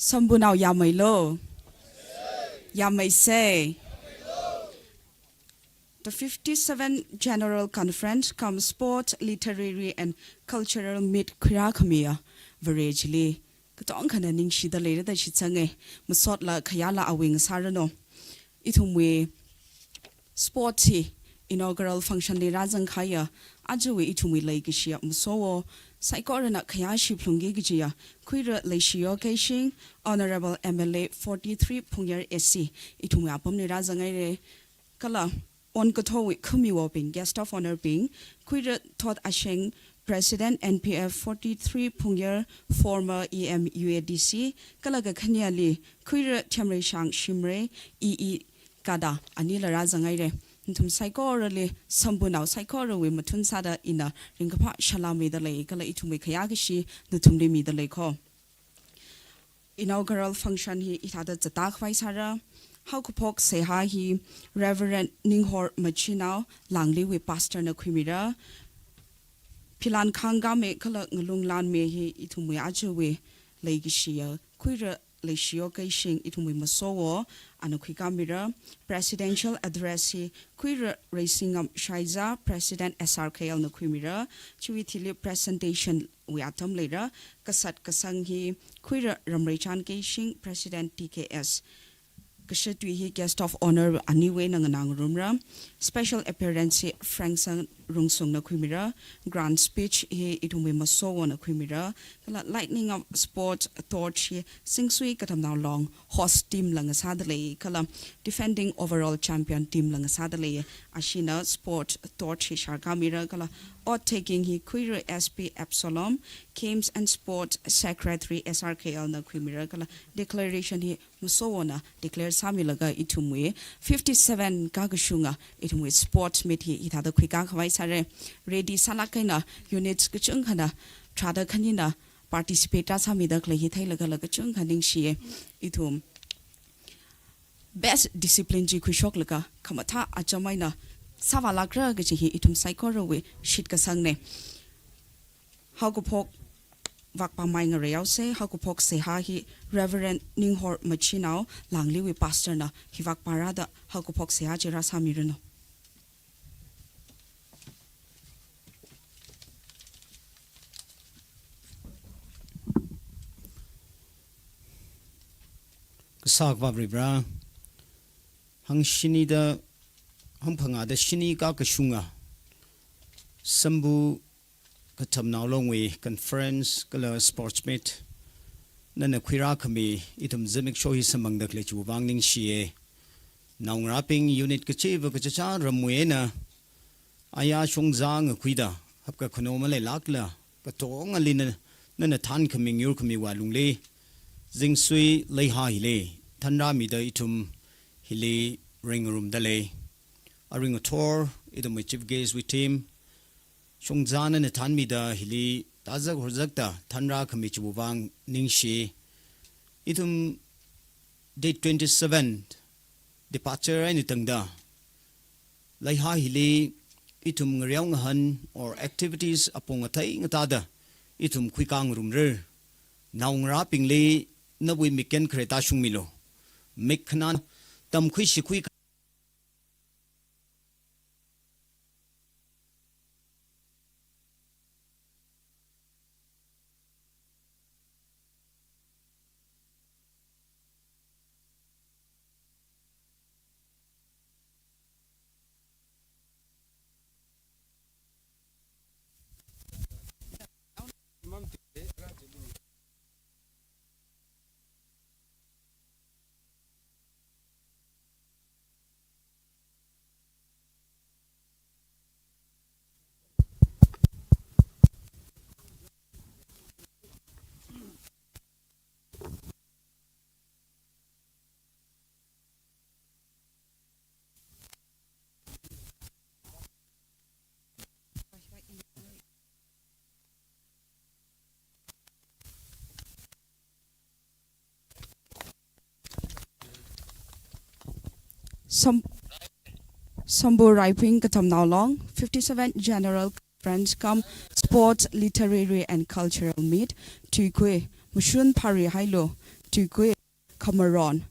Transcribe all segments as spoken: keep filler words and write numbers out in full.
Sambunao yāmeilo. Yāmeisei. The fifty-seventh General Conference cum Sport, Literary and Cultural Meet khuirākhamiya Vare chili katongkhana ningshida leira da shitsanga. Masotla khayāla awui ngasāranu. Ithumwui sport hi inaugural function li rāzangkahaiya, ajawui ithumwui leikashiya masowo saikorana khayāshi phalungki kajiya Khuira Leishiyo Keishing, Honourable M L A forty-three Phungyar A C, ithumwui apamli rāzanghaira. Kala onkathowui khumiwobing, guest of honour bing, Khuira Thot Asheng, President N P F forty-three Phungyar, former E M U A D C, kala kakhaneli Khuira Themreishang Shimray, E E kada anila rāzanghaira. Nathum saikorali, Sambunao saikorawui mathun sāda ina ringkaphā salām mida lei, kala ithumwui khayākashi nathumli mida lei ko. Inaugural function hi hithāda zatā khavai sāra. Haokaphok seihā hi Reverend Ninghor Machinao, Langliwui pastor na khuimira. Philan Khangkame kala Ngalung Lanme hi ithumwui ajawui leikashiya Khuira Leishiyo Keishing, ithumwui masowo, ana khuikāmira. Presidential address hi Khuira Reisingam Shaiza, President S R K L na khuimira. Chiwui thili presentation wui atam leira. Kasat kasang hi Khuira Ramreichan Keishing, President T K S. Kashatui hi guest of honour aniwui eina nganāngarumra. Special appearance hi Frankson Rungsung na khuimira. Grand speech hi ithumwui masowona khuimira. Kala lighting up sport torch hi Zingsui Katamnao Long host team la ngasāda lei, kala defending overall champion team la ngasāda lei. Ashina sport torch hi sharkāmira, kala oath taking hi Khuira S P Absalom, Games and Sport Secretary S R K L na khuimira, kala declaration hi masowona declare sāmilaga ithumwui fifty-seven kakashunga ithumwui sports meet hi hithāda khuikā khavai sāra. Ready sālāk eina units kachungkhana tharāda khanina participate rāsāmida khalei hi theilaga la kachungkha ningshiya. Ithum best discipline chi khuishoklaga khamathā acham eina sāvālākra kaji hi ithum saikorawui shitkasangna. Haokaphok vak pāmei ngareihaosei. Haokaphok seihā hi Reverend Ninghor Machinao, Langliwui pastor na hi vak pārāda haokaphok seihā chi rāsāmiranu. Kasā Akhava Varivara, hangshinida, hangphangāda shini kakashunga Sambu Katamnao Longwui conference kala sports meet nana khuirākhami ithum zimiksho hi samphangda khalei chiwui vang ningshiya. Naongarābing unit kachiva kachichā ramwui eina aya shongza ngakhuida hapkakhano maleilākla katongali na, nana thānkhami yurkhamiwui lungli Zingsui Leihā hili thanrāmida ithum hili ringrumda lei. Aring athor ithumwui chief guest wui team, shongza nana thānmida hili tazak horzakta thanrākhami chiwui vang ningshi. Ithum date twenty-seven departure eina tangda Leihā hili ithum ngareo ngahān or activities apong athei ngatāda ithum khuikā ngarumra. Naongarābingli nawui mik eina khare tāshungmilu. Mik khanā tamkhui shikhui Sam-, Sambu Raiping Katamnao Long, fifty-seven General Conference cum Sports, Literary and Cultural Meet, Tuikui, Mashun Phari Hailu, Tuikui, Khamaron,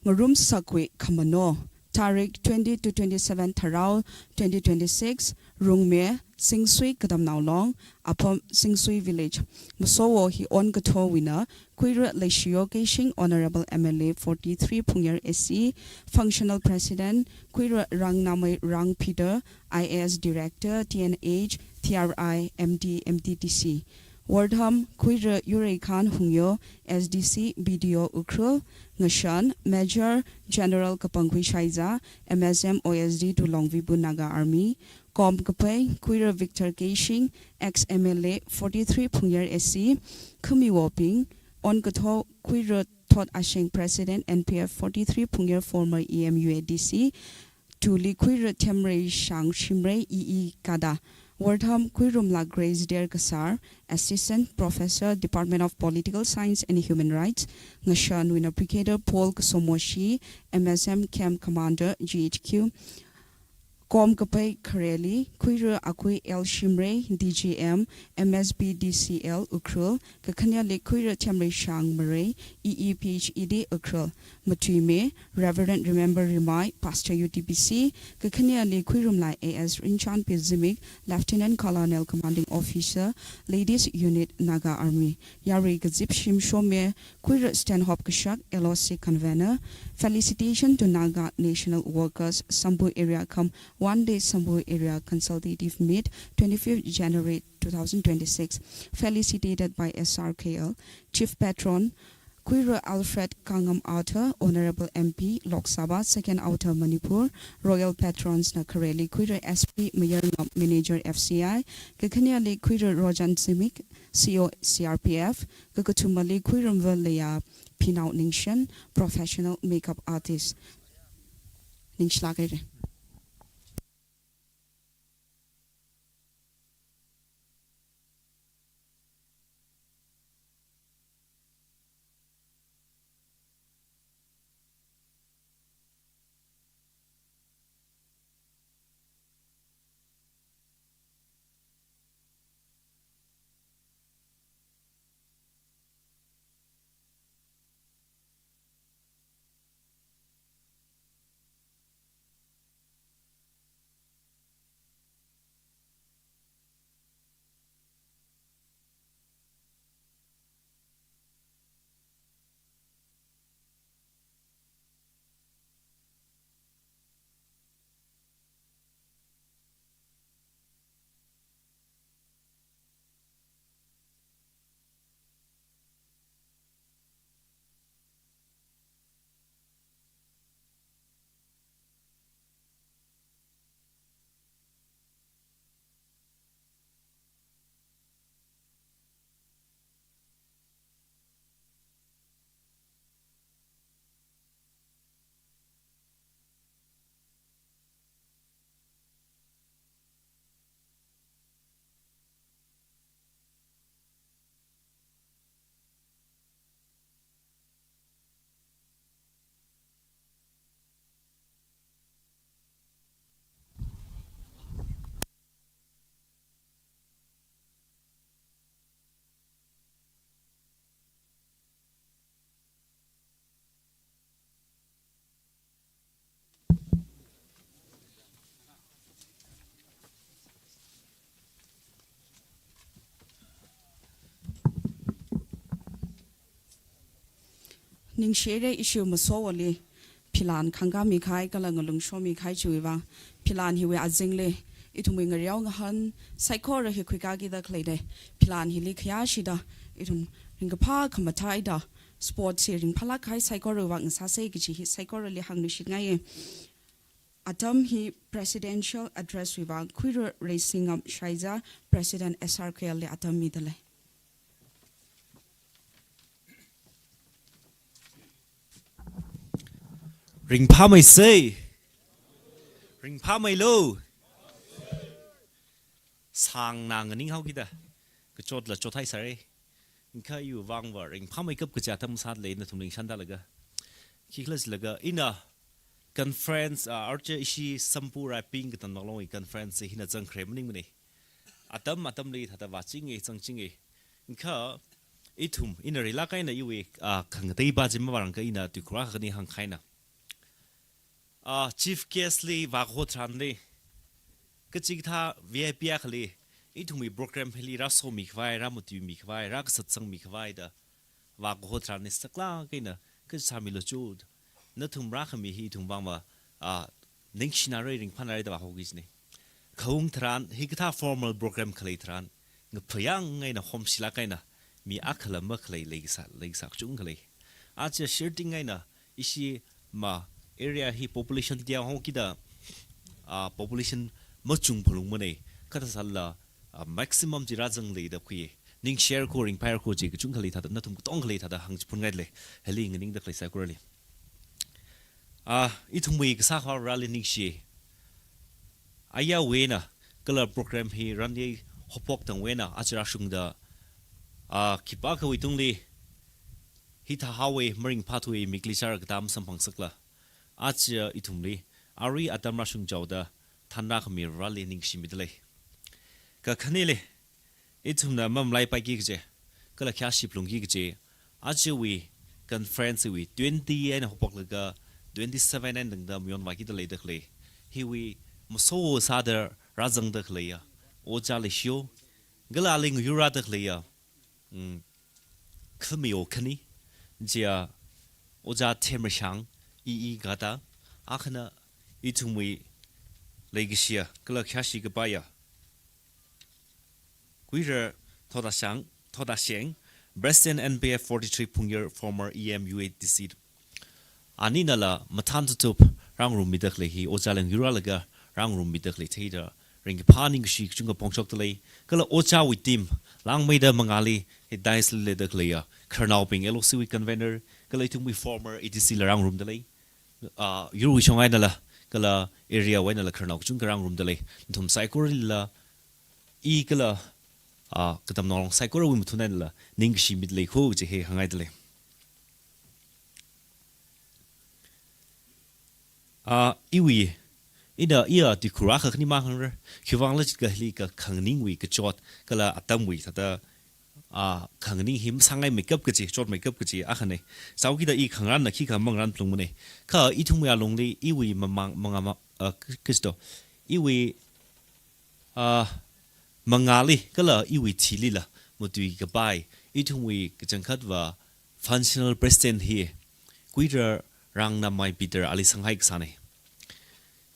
Ngarumsakwui Khamano, tarik twenty to twenty-seven Tharao twenty twenty-six, Rungme, Singsui Kadamnao Long, Apham Singsui Village. Masowo hi onkathowuina, Khuira Leishiyo Keishing, Honorable M L A forty-three Phungyar A C, Functional President, Khuira Rangnamei Rang Peter, I A S Director, T N H, T R I, M D, M T D C. Wortham, Khuira Yureikhan Hungyo, S D C, B D O Ukhrul, Ngashan, Major General Kapangkhui Shaiza, M S M, O S D to Longvibu Naga Army, Komkaphei, Khuira Victor Keishing, ex M L A forty-three Phungyar A C, Khumi Woping, onkatho Khuira Thot Asheng President, N P F forty-three Phungyar former E M U A D C, Tuli Khuira Themrei Shang Shimrei E E Kada, Wortham Khuirumla Grace Dare Kasar, Assistant Professor, Department of Political Science and Human Rights, Ngashanwuina Brigadier Paul Kasomoshi, M S M Camp Commander, G H Q, Komkaphei Khareli, Khuira Akui L Shimrei, D G M, M S B D C L Ukhrul, Kakhaneli Khuira Themrei Shang Marei, E E P H E D Ukhrul, Matuime, Reverend Remember Rimai, Pastor U T B C, Kakhaneli Khuirumlai A S Rinchan P Zimik, Lieutenant Colonel Commanding Officer, Ladies Unit Naga Army. Yarui kazip shim shome, Khuira Stanhope Kashak, L O C Convener. Felicitation to Naga National Workers, Sambui Area cum One Day Sambui Area Consultative Meet, twenty-fifth January two thousand twenty-six. Felicitated by S R K L, Chief Patron, Khuira Alfred Kangam Arthur, Honorable M P, Lok Sabha, Second Outer Manipur, Royal Patrons na Khareli Khuira S P Mayarngam, Manager F C I, Kakhaneli Khuira Rojan Zimik, C O C R P F, Kakathumali Khuiramva Leya Pinao Ningshen, Professional Makeup Artist. Ningshilak haira. Ningshire, ishi masowali philan khangkāmi kahai kala ngalung shomi kahai chiwui vang, philan hiwui azingli ithumwui ngareo ngahān saikora hi khuikākida khaleida, philan hili khayāshida ithum ringkaphā khamathāda sports hi ringphālāk kahai saikorawui vang ngasāsa kaji hi saikorali hāngluishitngaiya. Atam hi Presidential Address wui vang Khuira Reisingam Shaiza, President S R K L li atam midalei. Ringphāmeisa. Ringphāmeilu. Sāngna nganinghaokida kachotla chothaisāra. Kha iwui vangva ringphāmeikap kaja atam sāda lei, nathum ningshanda laga. Khikhala jilaga ina conference, ah, arche ishi Sampu Raiping Katamnao Longwui conference hina zangkhare maningmana. Atam atamli thāda vāchinge, zangchinge. Kha ithum, ina rilāk eina iwui, ah, khangatei pa chi mavārangakha ina tuikhur akha khani hāngkahaina. Ah, chief guest li vākaho tharanli, kachikathā V I P akhali, ithumwui program hili rāsomi khavai, rāmatuimi khavai, rākasat sangmi khavai da vākaho tharanli saklāk eina kachāmilo chu. Nathum rākhami hi ithumwui vang va, ah, ningshina rei, ringphāna rei da vāhaoki kajina. Khaung tharan hikathā formal program khalei tharan, ngaphayang eina homshilāk eina mi akhala makhalei leikasā, leikasā kachungkha lei. Aja shirting eina ishi ma area hi population tiang haokida, ah, population machung phalungmana, kha thāsālala, ah, maximum chi rāzangleida khui. Ningshirko, ringphāko chi kachungkha lei thāda, nathum katongkha lei thāda hāngchiphunngaile, hili nganingda khalei saikorali. Ah, ithumwui kasā Vareli ningshi. Ayarwui eina, kala program hi ranyei haophok tangwui eina, aja rāshungda, ah, khipākhawui tungli hithāhaowa, maringphāthuwa, mikli chara katam samphangsakla, aja ithumli, arui atam rāshungchaoda, thanrākhami Vareli ningshimida lei. Kakhaneli, ithumna mamalaipaki kaji, kala khayāshi phalungki kaji, ajawui conference wui twenty eina haophoklaga twenty-seven eina tangda mayonvākida leida khalei, hiwui maso sāda rāzangda khaleiya ojā leishiya, kala ali ngayurrāda khaleiya, mm, khamiya khani, chiya ojā Themrashang, E E Gada, akhana ithumwui leikashiya, kala khayāshi kapaiya Kuirar Thodashang, Thodasheng, President N P F forty-three Phungyar, former E M U A D C. Aninala mathān tutup rāngarummida khalei hi, ojā ngayurrālaga rāngarummida khalei theida, ringkaphā ningkashi kachungkha phongshokda lei, kala ojāwui team, langmeida mangāli, hi dais li leida khaleiya, khararnaobing L O C wui convener, kala ithumwui former A D C la rāngarumda lei, ah, yurwui shong einala, kala area wui einala khararnao kachungkha rāngarumda lei, nathum saikoralila, i kala, ah, katamnao saikorawui mathun einala, ningkashi mida lei kho kaji hi hāngngaida lei. Ah, iwui, ina iya tuikhur akha khani mang hāngra, khiwuivang khala chiakha hili kakhanganingwui kachot, kala atamwui thāda, ah, khanganing hi masāngaimeikap kaji, chotmeikap kaji akhana. Sāhaokida i khangarānna khikha mangarān phalungmana. Kha ithumwui alungli iwui mamang, mangā ma, ah, k-, kaji to, iwui, ah, mangāli, kala iwui thilila matuikapai, ithumwui kachangkhatva functional president hi, Kuirar Rangnamai Peter ali sanghai kasāna.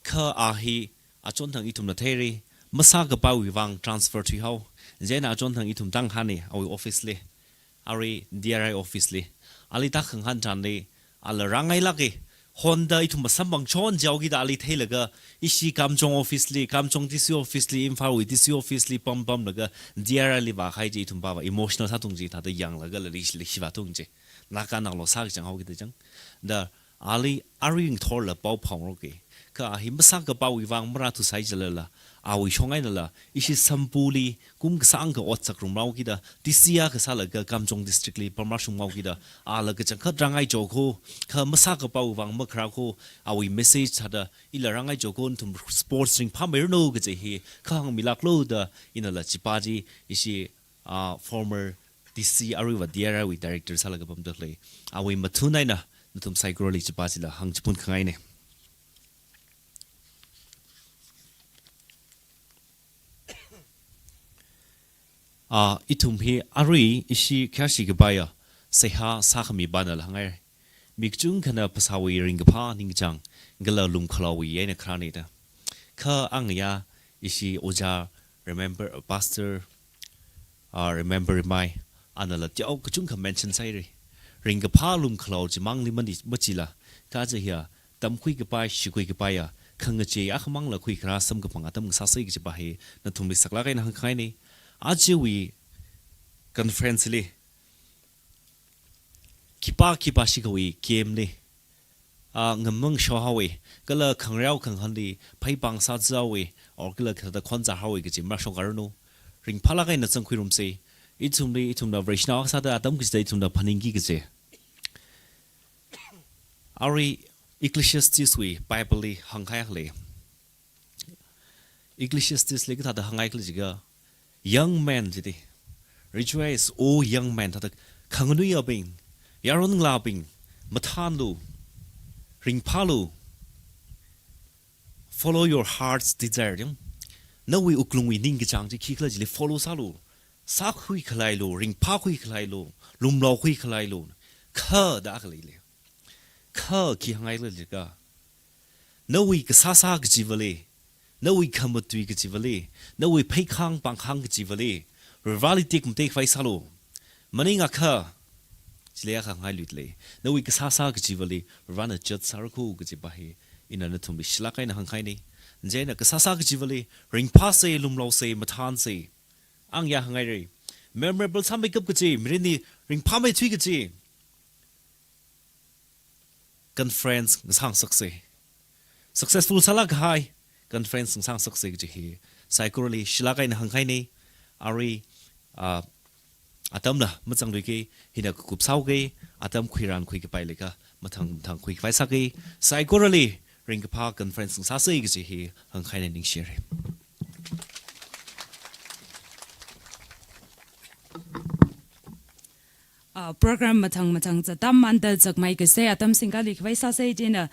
Kha a hi achonthang ithumna theira, masākapaiwui vang transfer thuihao, chieina achonthang ithum tānghāna awui office li, arui D R I office li. Ali tākhangahān tharanli, ala rāngailāka, honda ithum masamphang chon jihaokida ali theilaga, ishi Kamjong office li, Kamjong D C office li, Imphalwui D C office li pam pamlaga, D R I li vākahai chi ithum pava emotional sātung chi thāda yanglaga la leishi, leishi vātung chi. Naga Nagalo sākachang haokida chang. Da ali arui ngathorla pao phāngaroka. Kha a hi masākapaiwui vang marāthusai jilala, awui shong einala, ishi Sempuli kum kasāngkha ot sāngarumhaokida, D C akha sālaga Kamjong district li pamrāshunghaokida, ala kachangkhat rāngaicho kho, kha masākapaiwui vang makharā kho, awui message thāda ila rāngaicho kho, nathum sports ringphāmeiranu kaji hi kahāng milāklu da, inala chipa chi ishi, ah, former D C aruiva D R I wui director sālaga pamda khalei, awui mathun eina nathum saikorali chipa chila hāngchiphunkhangaina. Ah, ithum hi arui ishi khayāshi kapaiya seihā sākhami panala hāngngai. Mi kachungkhana phasāwui ringkaphā ningkachāng, kala lumkhalaowui eina kharāna da. Kha angayā ishi ojā Remember, Pastor, ah, Remember Rimai, anala teokha kachungkha mention sāhaira. Ringkaphā lumkhalao chimangli mani, machila, kaja hiya, tamkhui kapai, shikhui kapaiya, khangachei akhamangla khuikharā samkaphang atam ngasāsa kajipa hi, nathumli saklāk eina hāngkhangaina. Ajawui conference li, khipā khipā shikhawui game li, ah, ngamang shohaowa, kala khangareo khangahānli pheipāng sāzāhaowa, or kala kathāda khon zāhaowa kaji marāshokngaranu. Ringphālāk eina zangkhuirumsa, ithumli, ithumna Vareshinao akha sāda atam kachida ithumna phaningki kaji. Arui Ecclesiastes wui Bible li hāngkahai akha lei. Ecclesiastes li kathāda hāngngai khala jiakha, Young men jida. Rejoice, O young men, thāda khanganuiyabing, yaron ngalābing, mathānlu, ringphālu. Follow your heart's desire. Yang, nawui wuklungwui ningkachāng chi khikhala chili follow sālu. Sākhui khalailu, ringphākhui khalailu, lumlaokhui khalailu. Kha da khalei lei. Kha khi hāngngai lei ka. Nawui kasāsā kachivali, nawui khamatui kachivali, nawui pheikhang pangkhang kachivali, Varivarāli tekmatei khavai sālu. Maningakha, chili akha hāngngai lei. Nawui kasāsā kachivali, Varivarāna judge sāra kho kajipa hi, ina nathumli shilāk eina hāngkahaina. Chieina kasāsā kachivali, ringphāsa, lumlaosa, mathānsa. Ang ya hāngngaira. Memorable sāmeikap kaji, mirinli ringphāmeithui kaji. Conference ngasāngasaksa. Successful sālāk kahai conference ngasāngasaksa kaji hi saikorali shilāk eina hāngkahaina. Arui, ah, atamla mazangluiki, hina kakup sāuki, atam khuirānkhui kapai leiakha, mathang mathang khuikhavai sāki, saikorali ringkaphā conference ngasāsa kaji hi hāngkahaina, ningshira. Ah, program mathang mathang zat atam manda zakmai kasā atam singkali khavai sāsa chieina,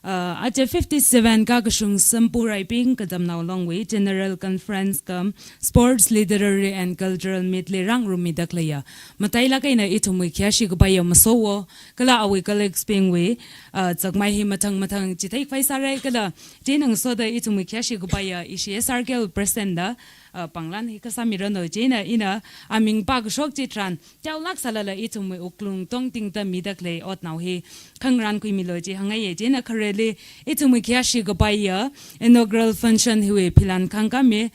ah, aja fifty-seven kakashung Sampu Raibing Katamnao Longwui General Conference cum Sports Literary and Cultural Meet li rāngarummida khaleiya matailāk eina ithumwui khayāshi kapaiya Masowo kala awui colleagues bingwui, ah, zakmai hi mathang mathang chithei khavai sāra kala chieina ngasoda ithumwui khayāshi kapaiya ishi S R K L President da, ah, pānglan hi kasā miranu chieina ina aming pākashok chitharan teolāk sālala ithumwui wuklung tongtingda mida khalei otnao hi khangarān khuimilu chi hāngngaiya. Chieina khareli ithumwui khayāshi kapaiya inaugural function hiwui philan khangkami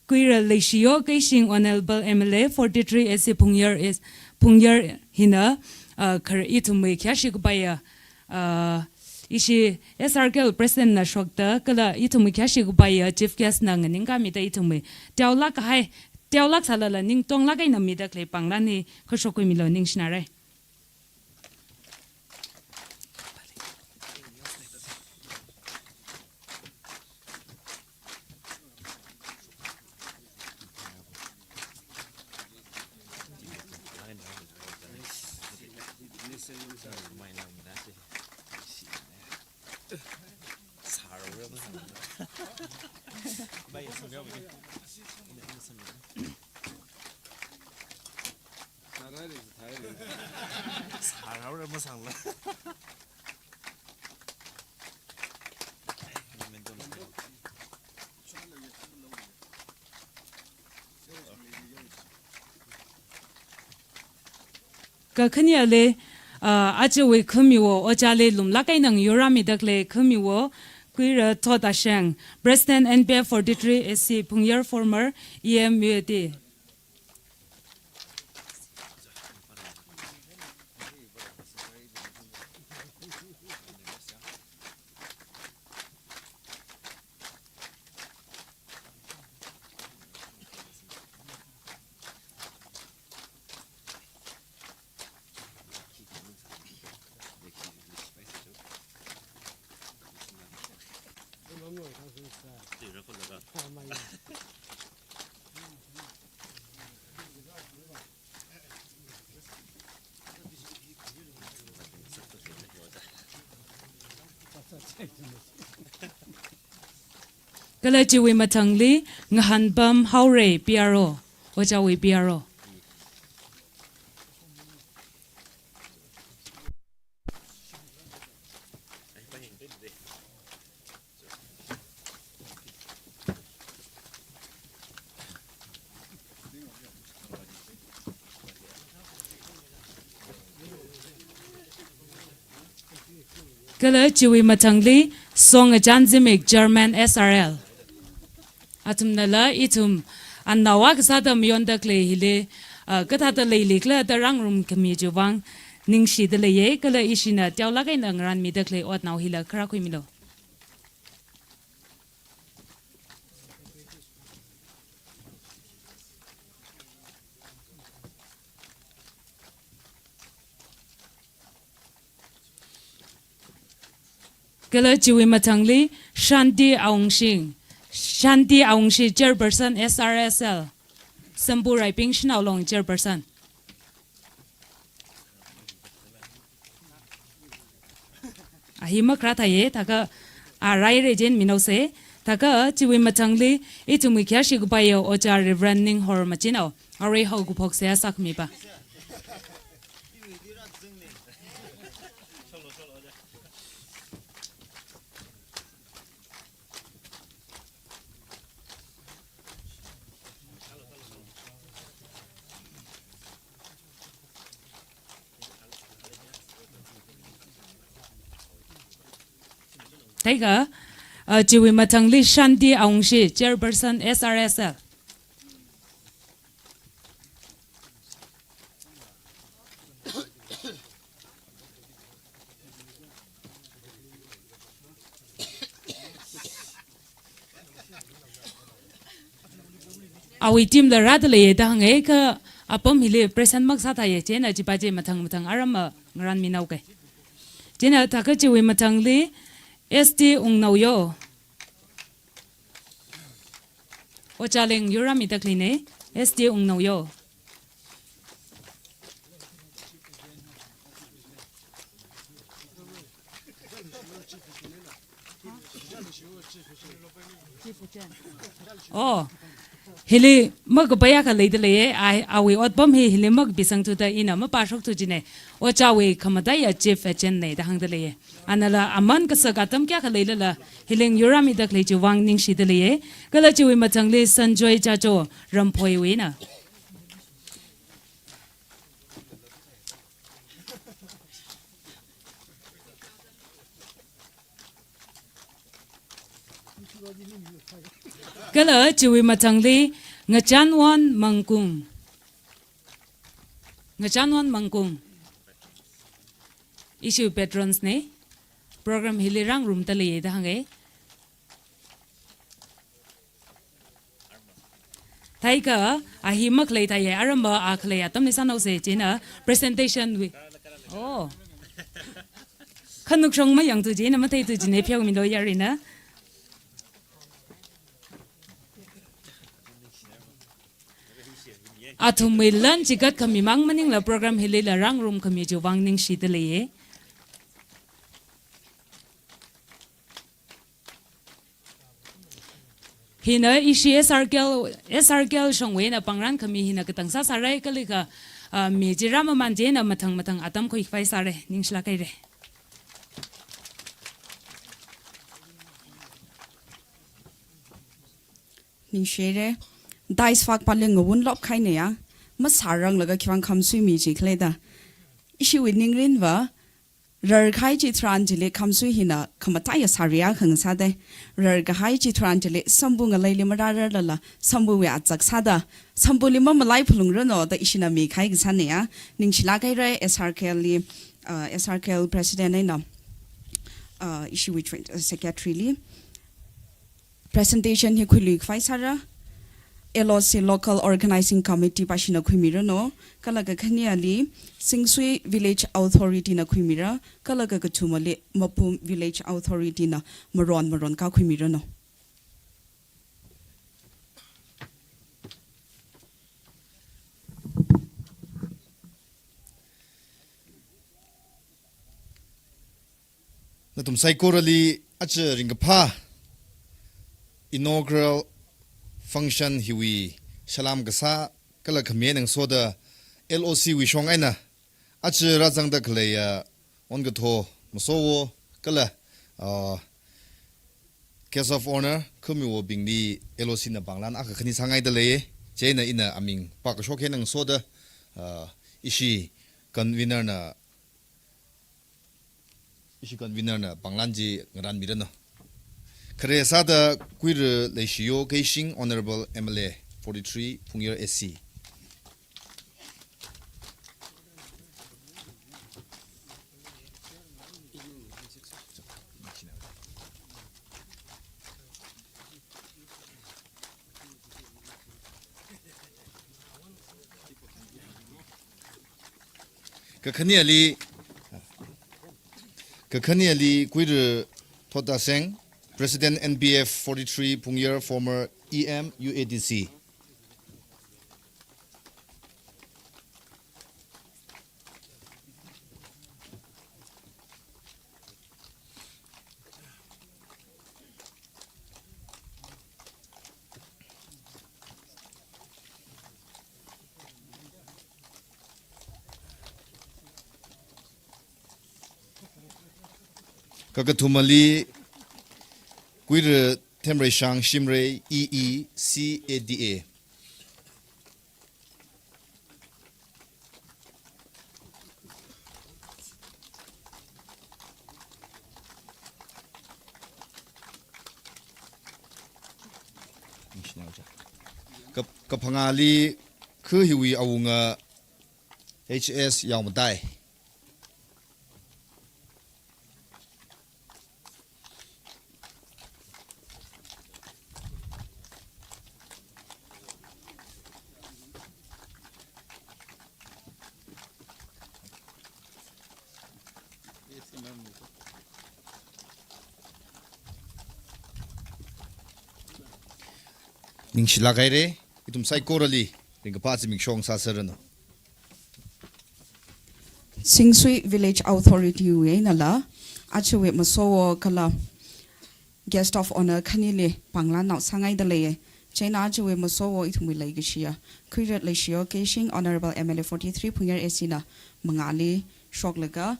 Kuira Leishiyo Keishing Honorable M L A forty-three A C Phungyar East, Phungyar hina, ah, khare ithumwui khayāshi kapaiya, ah, ishi S R K L President na shokta kala ithumwui khayāshi kapaiya Chief Guest na nganingkāmida ithumwui teolāk kahai, teolāk sālala ningtonglāk eina mida khalei pānglan hi kashok khuimilu, ningshinara. Kakhaneli, ah, ajawui khamiwo, ojāli lumlāk eina ngayorāmida khalei khamiwo, Kuira Thot Asheng, President N P F forty-three A C Phungyar, former E M U A T. Kala chiwui mathangli Ngahanpam Haorei P R O, ojāwui P R O. Kala chiwui mathangli Songachan Zimik, Chairman S R L. Athumnala ithum anaowa kasāda mayonda khalei hili, ah, kathāda leilikhala da rāngarumkhami chiwui vang ningshida leiya, kala ishina teolāk eina ngarānmida khalei otnao hila kharā khuimilu. Kala chiwui mathangli Shanti Awungshi, Shanti Awungshi, Chairperson S R S L. Sambu Raiping Shanao Long, Chairperson. A hi makra thāye, thākha a rai rejen minaose, thākha chiwui mathangli ithumwui khayāshi kapai yo Ojā Reverend Ninghor Machinao, arui haokaphok seihā sākhami pa. Thākha, uh, chiwui mathangli Shanti Awungshi, Chairperson S R S L. Awui team la rāda leiye da hānge, kha apam hili present mak sāthāye, chieina chipa chi mathang mathang aram a ngarānminao ke. Chieina thākha chiwui mathangli S T Wungnao yo. Ojā Leng Yurami da khaleine, S T Wungnao yo. Oh, hili makapai akha leida leiye, a, awui otpam hi hili makapisangthuda ina mapāshokthu jine, Ojāwui khamataiya chief agent ne da hāngda leiye. Anala aman kasak atam kayākha leilala, hili Yurami da khalei chiwui vang ningshida leiye, kala chiwui mathangli Sanjoy Chacho, Ramphoiwuina. Kala chiwui mathangli Ngachanwon Mangkung. Ngachanwon Mangkung. Ishiwui patrons ne. Program hili rāngarumda leiye da hānge. Thākha, a hi makhalei thāye, aram a khalei atamli sānaose, chieina presentation wui. Oh. Khanukshong mayangthu jina, matheithu jine, pheomilo yarina. Athumwui lan chigatkhami mang maningla program hilila rāngarumkhami chiwui vang ningshida leiye. Hina ishi S R K L, S R K L shongwui eina pāngrānkhami hina katang sāsārai kalikha, ah, mi chi rāmaman chieina mathang mathang atam khuikhavai sāre, ningshilāk haire. Ningshire, dais fakpali ngawunlop kahaina ya, masāranglaga khiwuivang khamsui mi chi khalei da. Ishiwui ningrinva, rarkahai chitharan chili khamsui hina khamataiya sāri akha ngasāde. Rarkahai chitharan chili sambu ngaleili marārarlala, sambuwui azak sāda, sambuli mamalai phalungranu da ishina mikahai kasāna ya, ningshilāk haire S R K L li, uh, S R K L President eina, uh, ishiwui joint, uh, Secretary li. Presentation hi khuiluikhavai sāra, L O C Local Organizing Committee pāshina khuimiranu, kala kakhaneli Singsui Village Authority na khuimira, kala kakathumali Mapum Village Authority na maron maron ka khuimiranu. Nathum saikorali aja ringkaphā inaugural function hiwui salam kasā kala khami eina ngasoda L O C wui shong eina aja rāzangda khaleiya, ah, Ongkatho Masowo kala, ah, Guest of Honour khamiwobingli L O C na pānglan akha khani sāngaida leiye. Chieina ina aming pākashok eina ngasoda, ah, ishi convener na Ishi convener na pānglan chi ngarānmiranu. Khare sāda Kuira Leishiyo Keishing, Honourable M L A forty-three, Phungyar S C. Kakhaneli, kakhaneli Kuira Thottaseng, President N P F forty-three Phungyar, former E M U A D C. Kakathumali Kuira Themreishang Shimrei, E E C A D A. Kap-, kaphangali khu hiwui awunga H S Yaomatai. Ningshilāk haira, ithum saikorali ringkaphā zimiksho ngasāserranu. Chingsui Village Authority wui einala, ajawui masowo kala Guest of Honour khanili pānglan nao sāngaida leiya. Chieina ajawui masowo ithumwui leikashiya Khuira Leishiyo Keishing, Honourable M L A forty-three Phungyar A C na mangāli shoklaga,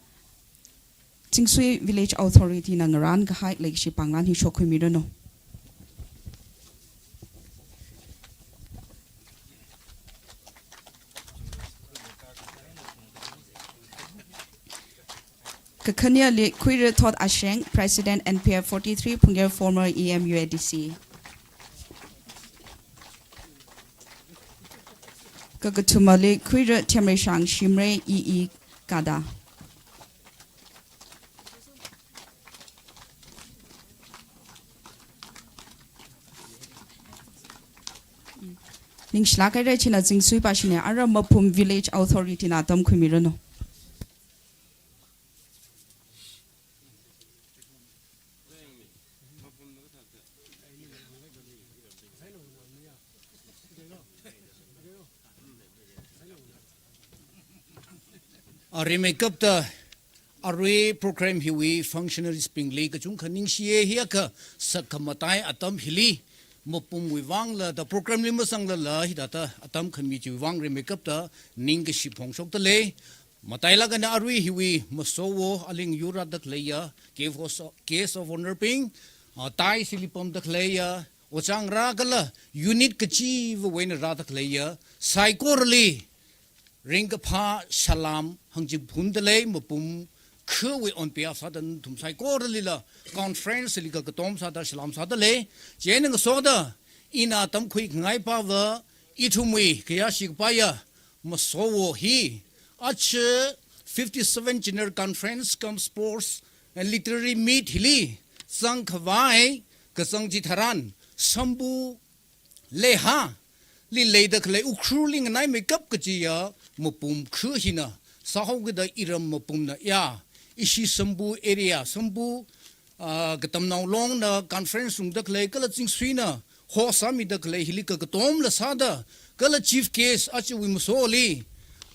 Chingsui Village Authority na ngarānkahai leikashi pānglan hi shokkhuimiranu. Kakhaneli Khuira Thot Asheng, President N P F forty-three Phungyar, former E M U A D C. Kakathumali Khuira Themreishang Shimrei, E E Kada. Ningshilāk haira, china Chingsui pāshina, ara Mapum Village Authority na atam khuimiranu. Arimeikapta arui program hiwui functionaries bingli kachungkha ningshiya, hiyākha sakkamatai atam hili Mapumwui vangla da program li mazanglala hithāda atam khami chiwui vang rimeikapta ningkashi phongshokda lei. Matailāk eina arui hiwui masowo aling yurada khaleiya, Guest of, Guest of Honour bing, ah, tai sili pamda khaleiya, ojā ngarā kala unit kachiva̱wui eina rāda khaleiya, saikorali ringkaphā salam hāngchingphunda lei, Mapum khuwui on behalf sāda nathum saikoralila conference li kakatom sāda salam sāda lei. Chieina ngasoda ina atam khuikhangai pava ithumwui khayāshi kapaiya masowo hi, aja fifty-seven General Conference cum Sports and Literary Meet hili zangkhavai kazang chitharan Sambu Leihali leida khalei Ukhrulli nganaimeikap kachiya Mapum khu hina sāhaokida iram Mapumna ya, ishi Sambu area, Sambu, ah, Katamnao Longna conference ungda khalei kala Chingsuina host sāmida khalei hili kakatomla sāda, kala chief guest ajawui masoli,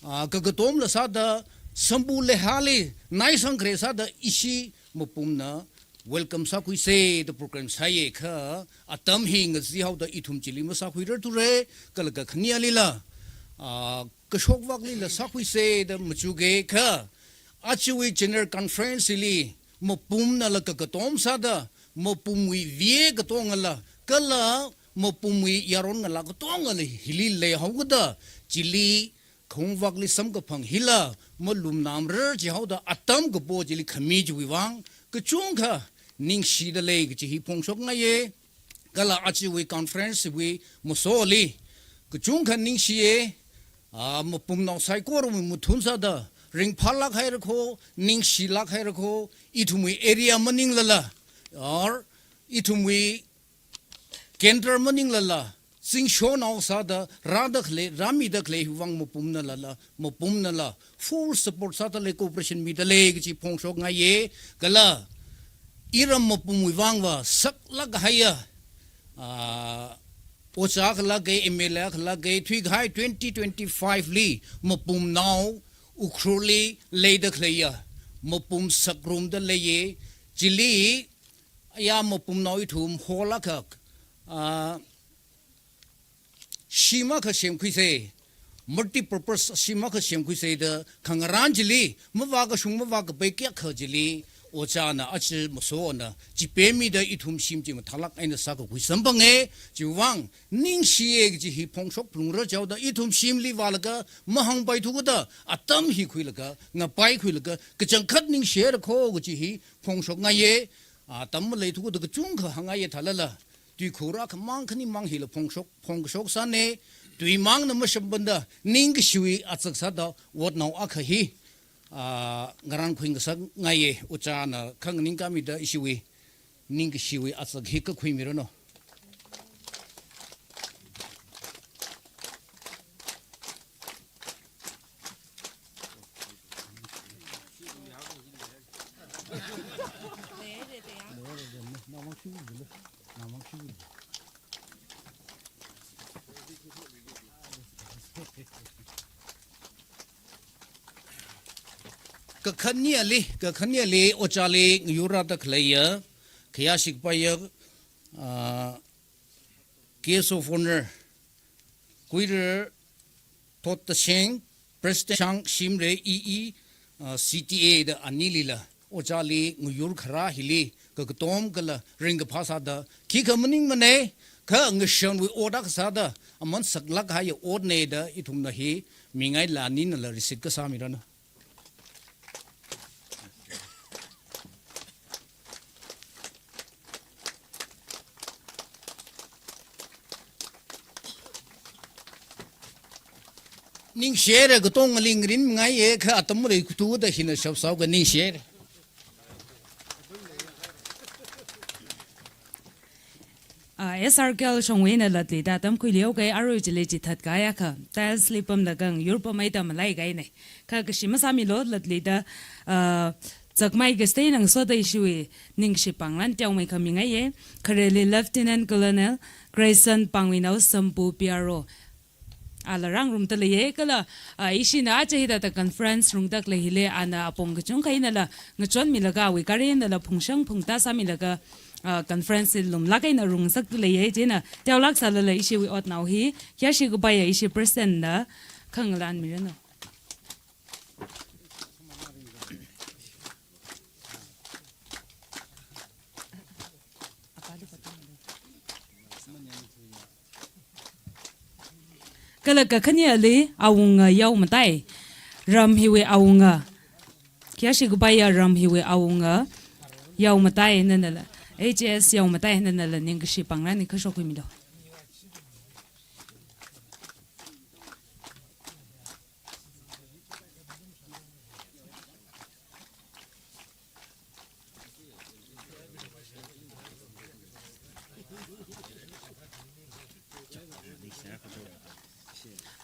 ah, kakatomla sāda, Sambu Leihali naisang khare sāda ishi Mapumna welcome sākhuisa da program sāya kha, atam hi ngazihaoda ithum chili masākhuirarthura, kala kakhanelila, ah, kashok vaklila sākhuisa da machuka kha, ajawui General Conference li Mapumnala kakatom sāda, Mapumwui V A katongala, kala Mapumwui yaron ngalā katongala hili leihaokida, chili khongvakli samkaphang hila malumnamrar chihaoda atam kapo chili khami chiwui vang kachungkha ningshida lei kachi hi phongshokngaiya. Kala ajawui conference wui masoli kachungkha ningshiya, ah, Mapumnao saikorawui mathun sāda ringphālāk haira kho, ningshilāk haira kho, ithumwui area maninglala, or ithumwui kendra maninglala, zingshonao sāda rāda khalei, rāmida khalei hiwui vang Mapumnalala, Mapumnala full support sāda lei, cooperation mida lei kachi phongshokngaiya. Kala iram Mapumwui vangva saklāk kahaiya, ah, ojā khalāka, M L A khalāka, thuikahai twenty twenty-five li Mapumnao Ukhrulli leida khaleiya Mapum sakrumda leiya. Chili ya Mapumnao ithum hall akha, ah, shim akha semkhuisa, multi-purpose shim akha semkhuisa da khangarān chili, mavākashung mavākapai kayākha chili, Ojāna aja masona chipemmida ithum shim chi mathālāk eina sākakhui samphanga. Chiwuivang ningshiya kaji hi phongshok phalungra jihaoda ithum shimli vālaga mahāngpaithu kada atam hi khuilaga, ngapaikhuilaga, kachangkhat ningshira kho kaji hi phongshokngaiya. Atam maleithu kada kachungkha hāngngaiya thālala, tuikhur akhamang khanimang hila phongshok, phongkashok sāna. Tuimangna mashampanda ningkashiwui azak sāda otnao akha hi, ah, ngarānkhui ngasakngaiya. Ojāna khanganing khamida ishiwui ningkashiwui azak hi kakhuimiranu. Kakhaneli, kakhaneli ojāli ngayurrāda khaleiya, khayāshi kapaiya, ah, Guest of Honour, Kuirar Thottaseng, President Shang Shimray E E, ah, C T A da anilila, ojāli ngayur kharā hili kakatom kala ringkaphā sāda, khikha maningmana, kha ngashanwui ot akha sāda, aman saklāk kahaiya otna da ithumna hi mingailā aninala receipt kasā miranu. Ningshira, katongali ngarinmingaiya, kha atam maleithu kada hina shapsao ka ningshira. Ah, S R K L shongwui eina latlida atam khuiliuka, arui chili chithat kahai akha, tiles li pamlaga ngayur pamhaida malai kahaina. Kha kashi masāmilu, latlida, ah, zakmai kastei ngasoda ishiwui ningshi pānglan teomeikha mingaiya. Khareli Lieutenant Colonel Grayson Pangwinao Sampu P R O. Ala rāngarumda leiya, kala, ah, ishina aja hithāda conference rungda khalei hili ana apong kachungkha einala ngachonmilaga awui gari einala phungshang phungtā sāmilaga, ah, conference hi lumlāk eina rungngasakda leiya. Chieina teolāk sālala ishiwui otnao hi khayāshi kapaiya ishi President na khangalan miranu. Kala kakhaneli awunga Yaomatai, ram hiwui awunga, khayāshi kapaiya ram hiwui awunga Yaomatai nanala, H S Yaomatai nanala ningkashi pānglan hi kashok khuimilu.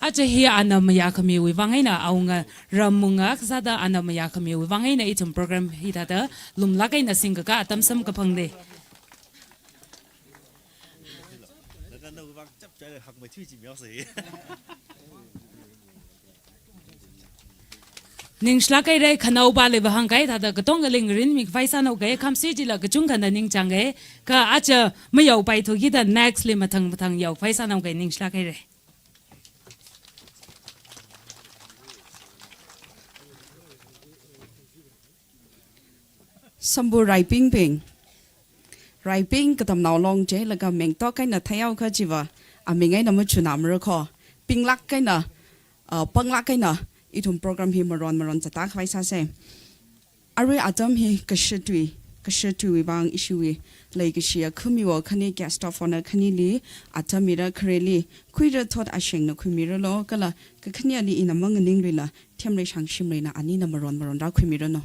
Aja hi ana mayākhamiwui vang eina, awunga ram wunga kasāda ana mayākhamiwui vang eina ithum program hithāda lumlāk eina singkaka atam samkaphangna. Ningshilāk haira, khanaopa leiva hāngkahai thāda katongali ngarinmi khavai sānao kahai, khamsui chila kachungkhana ningchānga, kha aja mayaopaithu kida next li mathang mathang yaokhavai sānao kahai, ningshilāk haira. Sambu Raibingbing. Raibing Katamnao Long chilaga mengtok eina theihaokha chiva aming eina machunamra kho. Pinglāk eina, uh, panglāk eina ithum program hi maron maron zatda khavai sāsa. Arui atam hi kashitui, kashituiwui vang ishiwui leikashiya khumiwo khani guest of honour khanili atam mira, khareli Kuirar Thottasengna khuimiralu, kala kakhaneli ina manganinglila Themrei Shangshimreina anina maron maron rākhuimiranu.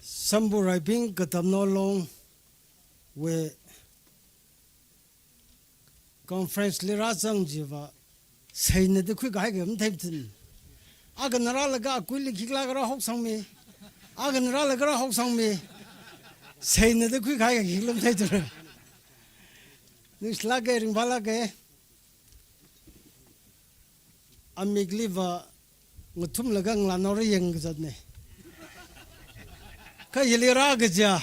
Sambu Raibing Katamnao Long wui conference li rāzang chiva, seina da khuikahai kha matheithun. Akhana rālaga akuili khikhala rāhoksangmi. Akhana rālaga rāhoksangmi. Seina da khuikahai kha khikhala matheithun. Ningshilāka, ringphālāka. Amikliva ngathumlaga ngalānaora yangkazatna. Kha hili rā kaja,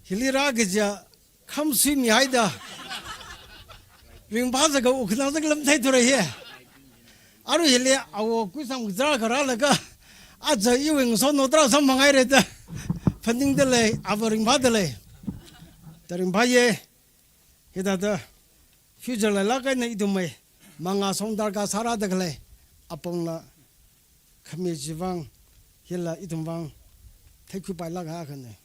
hili rā kaja, khamsui mihaida. Ringphā sākha ukhanang sākha lam theithura hi. Arui hili awo kuisam kazar kharā laga, aja iwui ngasotnao tarā samphanghai reda. Phaningda lei, ava ringphāda lei. Da ringphāye. Hithāda future leilāk eina ithumwui mangā songdar kasā rāda khalei apongla khami chivang, hila ithumvang theikhuipailāk hakhane.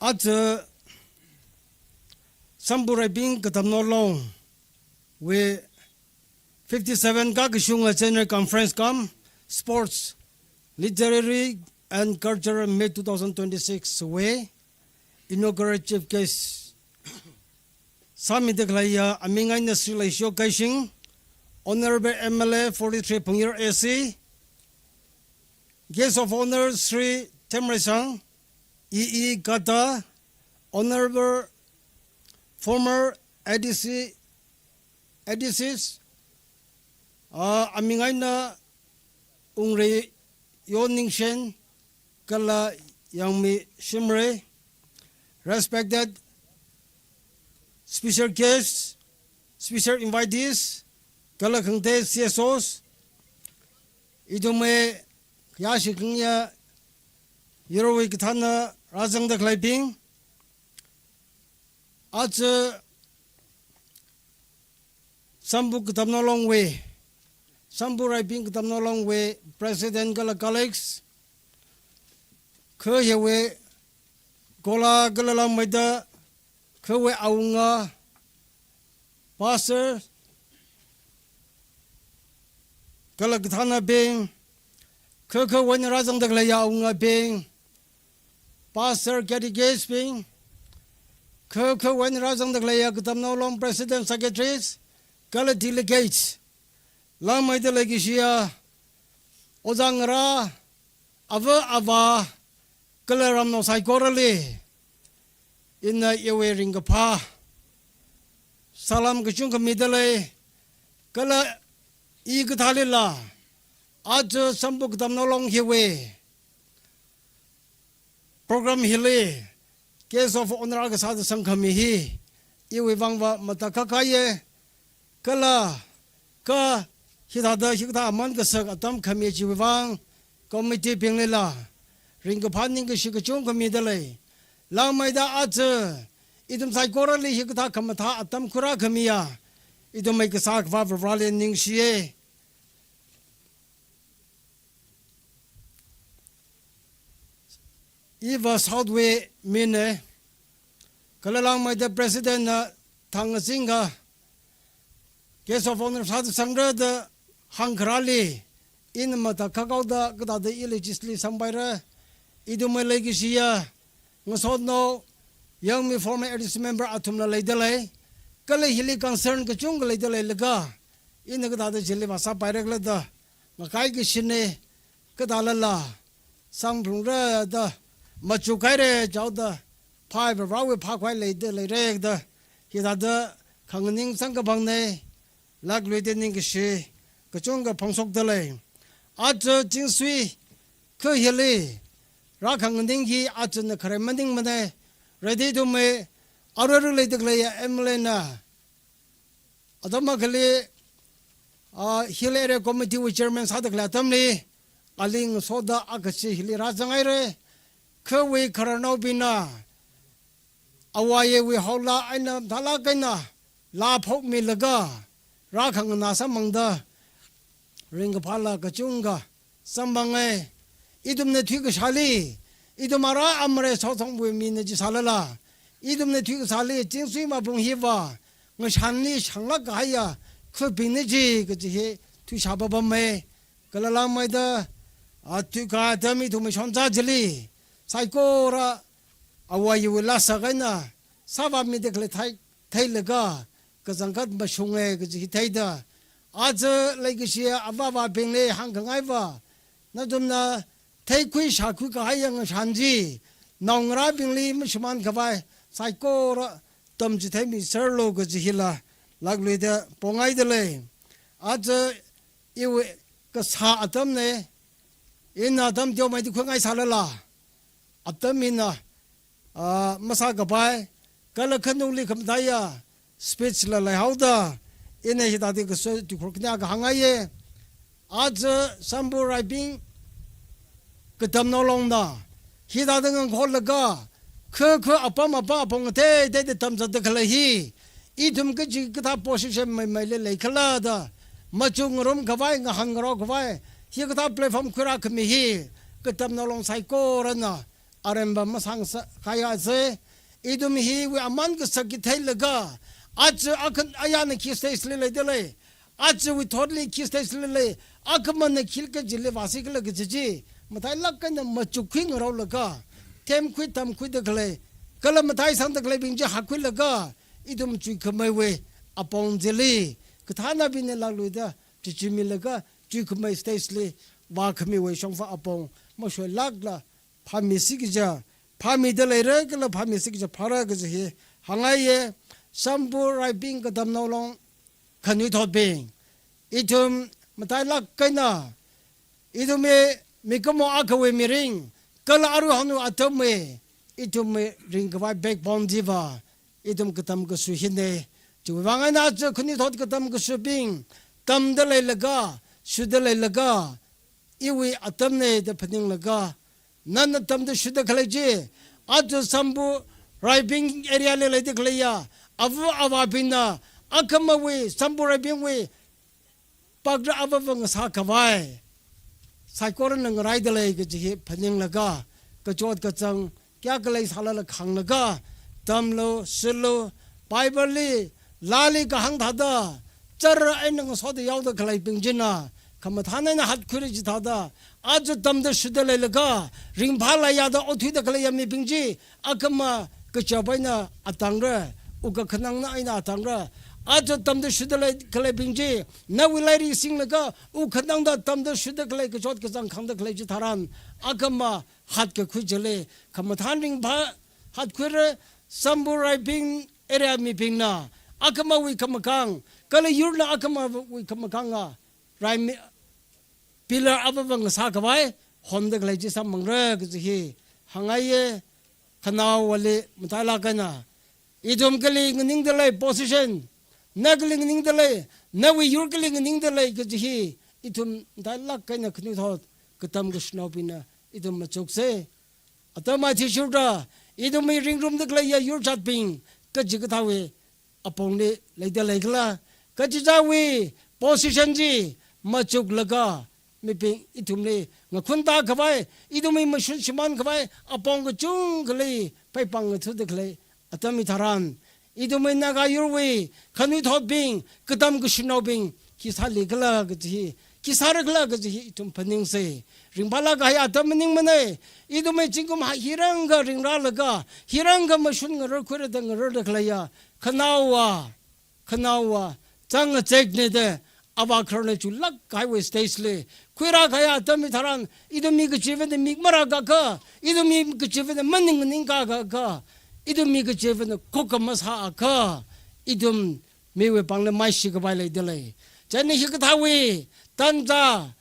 Aja Sampu Raibing Katamnao Longwui fifty-seven kakashunga General Conference cum Sports, Literary and Cultural Meet two thousand twenty-six wui inaugural chief guest sāmida khaleiya aming eina Shri Leishiyo Keishing, Honorable M L A forty-three Phungyar A C, Guest of Honor Shri Themreisang, E E Gata, Honorable former A D C, A D Cs, ah, aming eina Wungreiyo Ningshen kala Yangmi Shimray, respected special guests, special invitees, kala khangatei C S Os, ithumwui kayāshi khangayā yaruiwui kathāna rāzangda khaleibing, aja Sampu Katamnao Longwui, Sampu Raibing Katamnao Longwui President kala colleagues, kha hiwui kola kala langmeida khawui awunga, pastor, kala kathānabing, kha khawui eina rāzangda khaleiya awungabing, pastor, catechist bing, kha khawui eina rāzangda khaleiya Katamnao Long president, secretaries, kala delegates, langmeida leikashiya ojā ngarā, ava avā, kala ramnao saikorali ina iwui ringkaphā salam kachungkha mida lei, kala i kathālila aja Sampu Katamnao Long hiwui program hili guest of honor kasāda sangkhami hi iwui vangva matakhak kahaiye, kala kha hithāda hikathā aman kasak atam khami chiwui vang committee binglila ringkaphā ningkashi kachungkha mida lei. Langmeida aja ithum saikorali hikathā khamathā atam khuirākhamiya ithumwui Kasā Akhava Vareli ningshiye. Iva South wui mine, kala langmeida president na thang asingkha guest of honor sāda sangra da hāngkharāli, ina matakhak haoda kathāda ili chisli sampaira, ithumwui leikashiya ngasotnao Yangmi former A D C member athumla leida lei, kala hili concern kachungkha leida leilaga, ina kathāda chili vāsāpaira khala da ngakai kashine, kathālala samphungra da, machuk haira jihaoda, phai Varewui phākhavai leida leira da, hithāda khanganing sangkaphangne, lakluida ningkashi kachungkha phongshokda lei. Aja chingsui kha hili rākhanganing hi ajana kharei maningmane, redi ithumwui aruirui leida khaleiya M L A na atam akhali, ah, Hill Area Committee wui chairman sāda khalei atamli, ali ngasoda akhashi hili rāzanghaira, khawui khararnaobingna awayewui haola eina mathālāk eina laa phokmilaga rākhanganā samphangda ringkaphāla kachungkha samphanga. Ithumna thuikashāli, ithum ara amare sotsongwui mina chi sālala, ithumna thuikashāli chingsui mapung hiva ngashanli shanglāk kahaiya khuibingna chi kaji hi thuishā papama. Kala langmeida, ah, thuikahai atam ithumwui shongza chili saikora awayewui laa sākahai eina sāvāmida khalei thei, theilaga kachangkhat mashunga kaji hi theida, aja leikashiya ava avābingli hāngkhangaiva, nathumna theikhui shākhui kahaiya ngashan chi naongarābingli mashimānkhavai saikora tamchitheimiserlu kaji hila lakluida pongaida lei. Aja iwui kasā atamne, Ina atam teomeida khuingai sālala, atam ina, ah, masākapai, kala khanungli khamataiya speech la leihaoda, ina hithāda kaso tuikhur khani akha hāngngaiye. Aja Sambu Raibing Katamnao Longna hithāda ngangkholaga, kha kha apam apā apong ateiteida tamzatda khalei hi, ithum kachi kathā position meimeili leikhala da machuk ngarumkhavai, ngahānngarokhavai, hikathā platform khuirākhami hi Katamnao Long saikorana aremba masāngasakhaise. Ithum hiwui aman kasā khi theilaga, aja akha ayāna khi stage li leidalei, ajawui thotli khi stage li lei, akhamana khi kachili vāsi khala kaji chi matailāk eina machukkhui ngaroklaga, themkhui tamkhuida khalei, kala mataisangda khaleibing chi hakkhuilaga, ithum chuikhameiwui apong chili kathānabingna lākluida chichimilaga, chuikhamei stage li vākhamiwui shongfa apong mashoilākla phāmisi kaja, phāmida leira kala phāmisi kaja phāra kaji hi hāngngaiye. Sambu Raibing Katamnao Long khanuithotbing, ithum matailāk eina, ithumwui mikumo akhawui mirin, kala aruihon atamwui ithumwui ringkhavai backbone chiva ithum katam kasu hina. Chiwui vang eina aja khanuithot katam kasubing tamda leilaga, shuda leilaga, iwui atamna da phaninglaga, nana tamda shuda khalei chi, aja Sambu Raibing area li leida khaleiya ava avābingna akhamawui, Sambu Raibingwui pakra avāva ngasākhavai saikorana ngaraida lei kaji hi phaninglaga, kachot kachāng kayākha leisālala khānglaga, tamlu, shulu, Bible li, laali kahāng thāda, chara eina ngasoda yaoda khaleibing china khamathān eina hatkhuira chithāda, aja tamda shuda leilaga, ringphālāyāda othuida khaleiya mibing chi akhama kachap eina atangra, wukkhanangna eina atangra. Aja tamda shuda lei khaleibing chi, nawui lairik singlaga, wukkhanangda tamda shuda khalei, kachot kachāng khāngda khalei chitharan, akhama hatkakhui chili khamathān ringphā hatkhuira. Sambu Raibing area mibingna akhamawui khamakāng, kala yurna akhamawui khamakānga raimi, pillar avāva ngasākhavai honda khalei chi samphangra kaji hi hāngngaiye. Khanaowali matailāk eina, ithum kali nganingda lei position, na kali nganingda lei, nawui yur kali nganingda lei kaji hi ithum matailāk eina khanuithot katam kashanaobingna ithum machuksa. Atam athishurda ithumwui ringrumda khaleiya yurchatbing kachi kathāwui apongli leida leikhala, kachichāwui position chi machuklaga, mibing ithumli ngakhunta khavai, ithumwui mashun shimān khavai apong kachungkhali pheipāng ngathuda khalei atam hitharan, ithumwui Naga yurwui khanuithotbing, katam kashanaobing khi sālikhala kaji hi, khi sārakhala kaji hi ithum phaningsa. Ringphālāk kahai atam maningmana. Ithumwui zingkum ha-, hirangkha ringrālaga, hirangkha mashun ngararkhuira da ngararda khaleiya khanaowa, khanaowa chang ngazekna da avā khararna chulāk kahaiwui stage li khuirā kahai atam hitharan, ithum mi kachivana mik marākakha, ithum mi kachivana maning ningkakakha, ithum mi kachivana khokha masāakha, ithum miwui pāngli maishi khavai leida lei. Chieina hikathāwui tanja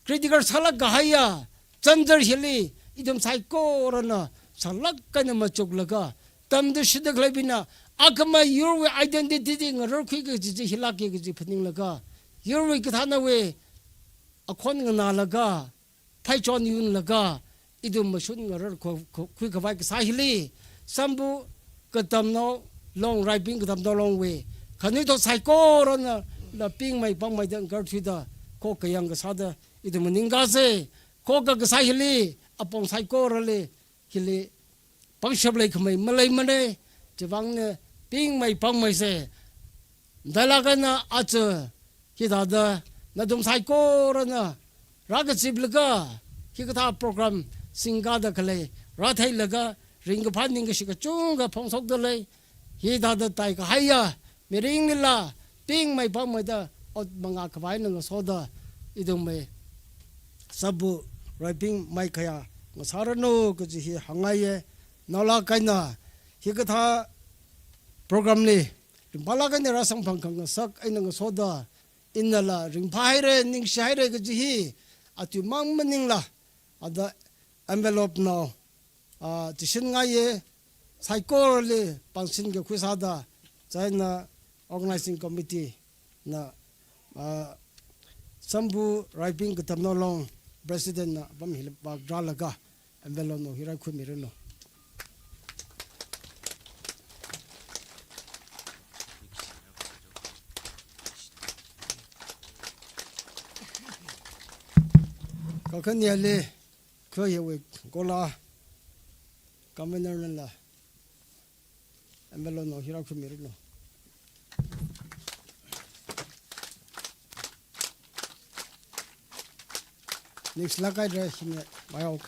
critical sālāk kahaiya zanzar hili ithum saikorana sālāk eina machuklaga, tamda shuda khaleibingna akhama yurwui identity chi ngararkhui kaji chi hilāka kaji phaninglaga, yurwui kathānawui akhon nganālaga, phaichon yunlaga, ithum mashun ngarar kho-, kho-, khui khavai kasā hili, Sambu Katamnao Long, Raibing Katamnao Longwui khanuithot saikorana la pingmei pāngmeida ngarthuida, khokha yang kasāda ithum maningkasa. Khokha kasā hili apong saikorali, hili pangshap leikhamei maleimana. Chivangna pingmei pāngmeisa. Matailāk eina aja hithāda nathum saikorana rākaziplaga, hikathā program singkada khalei rātheilaga, ringkaphā ningkashi kachungkha phongshokda lei. Hithāda taikahaiya mirinlila pingmei pāngmeida ot mangā khavai eina ngasoda, ithumwui Sambu Raibing maikhayā ngasāranu kaji hi hāngngaiya. Naolāk eina hikathā program li ringphālāk eina rāsamphang khangasak eina ngasoda, inala ringphāhaira, ningshihaira kaji hi Atui mang maningla, ada envelope nao, ah, chishin ngaiye, saikorali pangshing kakhui sāda, chieina organizing committee na, ah, Sambu Raibing Katamnao Long President na apam hili vākrālaga, envelope nao hi raikhuimiranu. Kakhaneli, kha hiwui kola, Governor nala, envelope nao hi raikhuimiranu. Next lākaida hina, mai ok.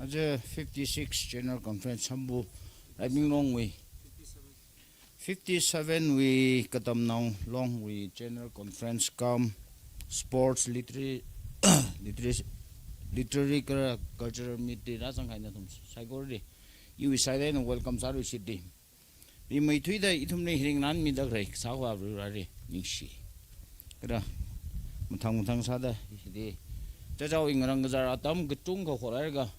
Aja fifty-six General Conference Sambu Raibing Longwui, fifty-seven wui Katamnao Longwui General Conference cum Sports Literary, Literary, Literary Cul-, Cultural Meet li rāzangkahai nathum saikorali iwui side eina welcome sāluishit da. Rimeithuida ithumli hiring nganāmidakhalei kasā Avā Vareli ningshi. Kala mathang mathang sāda hili, chachao ingrang kazar atam kachungkha horhailaga,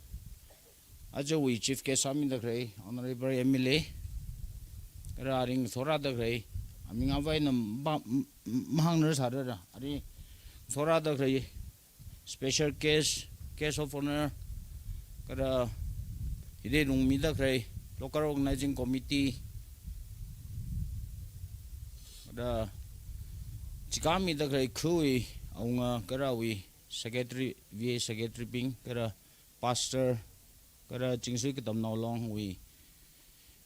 ajawui chief guest sāmidakhalei Honorable M L A, kala aring thorādakhalei, aming avā eina ma-, m-, m-, mahāngrar sāda, aring thorādakhalei special guest, guest of honor, kala hili lungmidakhalei local organizing committee, kala chikāmidakhalei khawui awunga, kala awui secretary, V A secretary bing, kala pastor, kala Chingsui Katamnao Longwui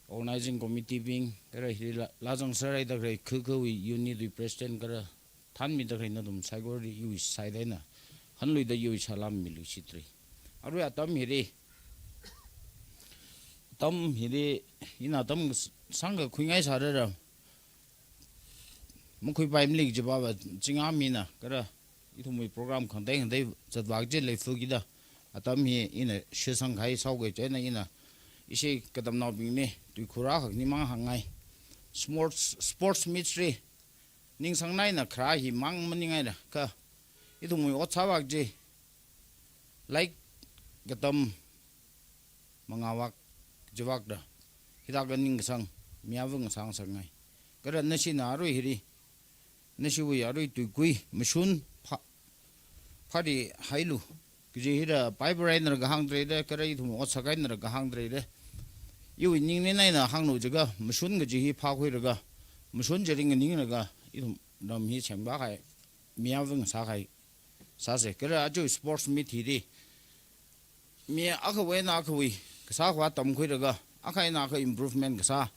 organizing committee bing, kala hili lā-, lāzangserhaidakhalei kha khawui unit wui president, kala thanmidakhalei nathum saikorali iwui side eina hanluida iwui salam miluishitra. Arui atam hili, atam hili, ina atam sāngkakhuingai sāda, makhuipai malik jiba ba chinga mina, kala ithumwui program khangatei khangatei zatvak ji lei fukida, atam hi ina shitsangkahai sāuke, chieina ina ishi katamnaobingli tuikhur akhak nimang hāngngai. Sports, sports meet li ningsangnai eina kharā hi mang maningngaila, kha ithumwui ot sāvak ji, like, katam mangā vak, jivak da, hithākha ningkasang, mi avā ngasāngasakngai. Kala nashina arui hili, nashiwui arui tuikui mashun pha-, phāri hailu kaji hila Bible einala kahāng tharan da, kala ithum ot sākahainala kahāng tharan da. Iwui ningli eina hānglu jiakha, mashun kaji hi phākhuilaga, mashun chi ringkhaninglaga, ithum ram hi semkahai, mi avā ngasākahai sāsa. Kala aja sports meet hili mi akhawui eina akhawui kasā khavā tamkhuilaga, akha eina akha improvement kasā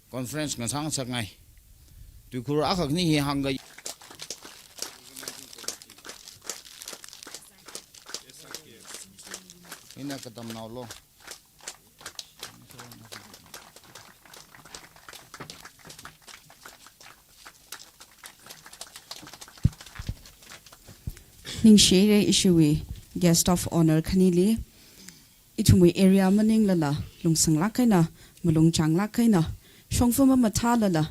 conference ngasāngasakngai. Tuikhur akhak ni hi hāngga. Ina Katamnao Long. Ningshire ishiwui guest of honor khanili, ithumwui area maninglala, lungsanglāk eina, malung changlāk eina, shongfa mamathālala,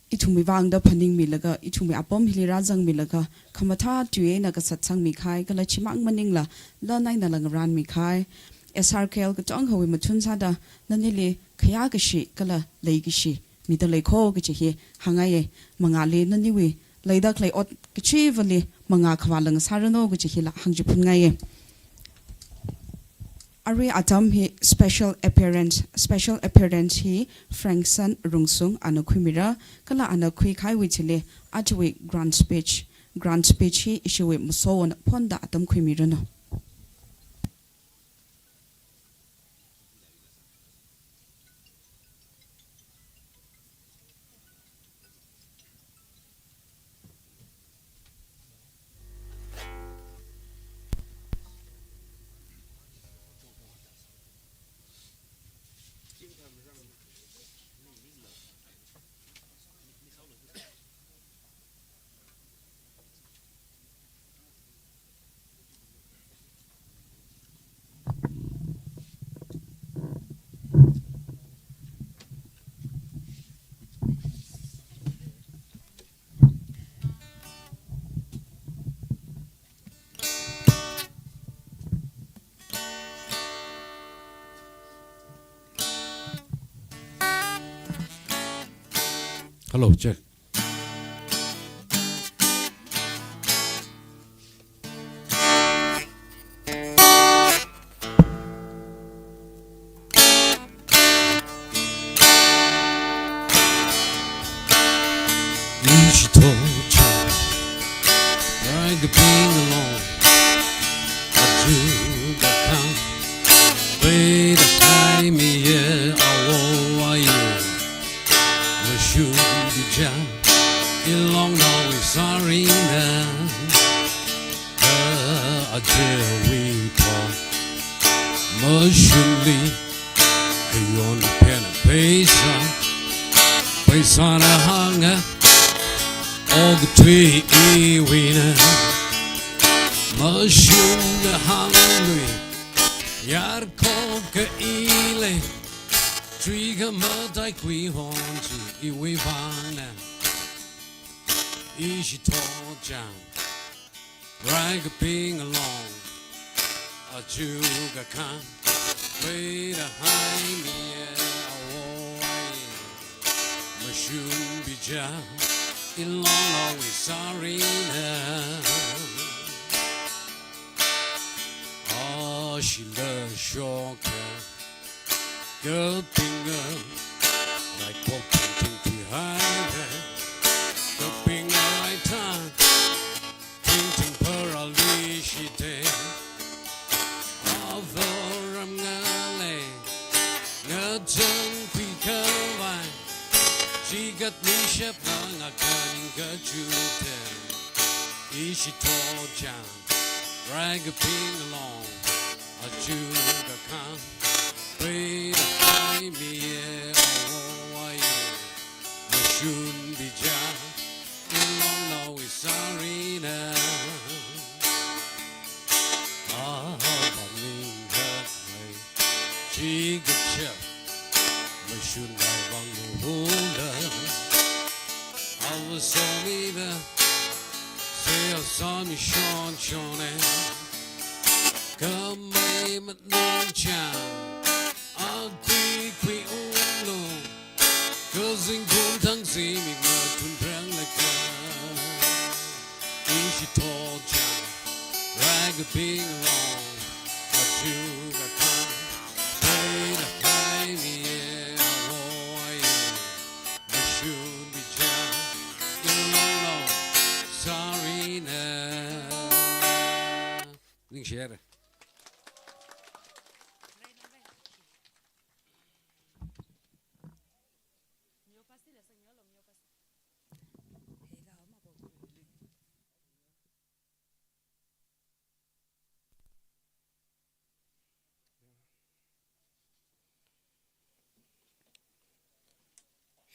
ithumwui vangda phaningmilaga, ithumwui apam hili rāzangmilaga, khamathā tui eina kasatsangmikahai, kala chimang maningla, lan einala ngarānmikahai, S R K L kachangkhawui mathun sāda, nanili khayākashi kala leikashi midalei kho kaji hi hāngngaiye. Mangāli naniwui leidakhalei ot kachivali mangā khavāla ngasāranu kaji hila hāngchiphunngai. Arui atam hi special appearance, special appearance hi Frankson Rungsung ana khuimira, kala ana khuikahaiwui thili ajawui grand speech, grand speech hi ishiwui masovana phonda atam khuimiranu. Hello, check. Ishitocha, Ragaping along, Ajuga Khan, Veda Hai Miye Awo Aye, Mashun Bija, Ilong Nawi Sarina, Aje Wipa, Mashun Li, Kayon Pen Pesa, Pesa na Hanga, Og Tui Iwina, Mashun na Hang Lui, Yar Kok Ka Ile, Tui Ka Matai Kui Hon Chi Iwi Vana, Ishitocha, Ragaping along, Ajuga Khan, Veda Hai Miye Awo Aye, Mashun Bija, Ilong Nawi Sarina, Ashila Shoka, Kapinga, Raikok Tingting Pihai, Kapinga Raitang, Tingting Parali Shite, Avaram Ngale, Ngajang Kui Kawai, Chigat Nishap Nanga Kaning Kajute, Ishitocha, Ragaping along, Ajuga Khan, Veda Hai Miye Awo Aye, Mashun Bija, Ilong Nawi Sarina, Abaning Hai, Chigachep, Mashun Lai Vang Hula, Awa Somi Ba, Say Asami Shon Shone, Kamai Matnung Chan, Akui Kui Unglo, Kazing Kun Tang Zimi Matun Prang Laka, Ishitocha, Ragaping along, Ajuga Khan, Veda Hai Miye Awo Aye, Mashun Bija, Ilong Nawi Sarina. Ningshire.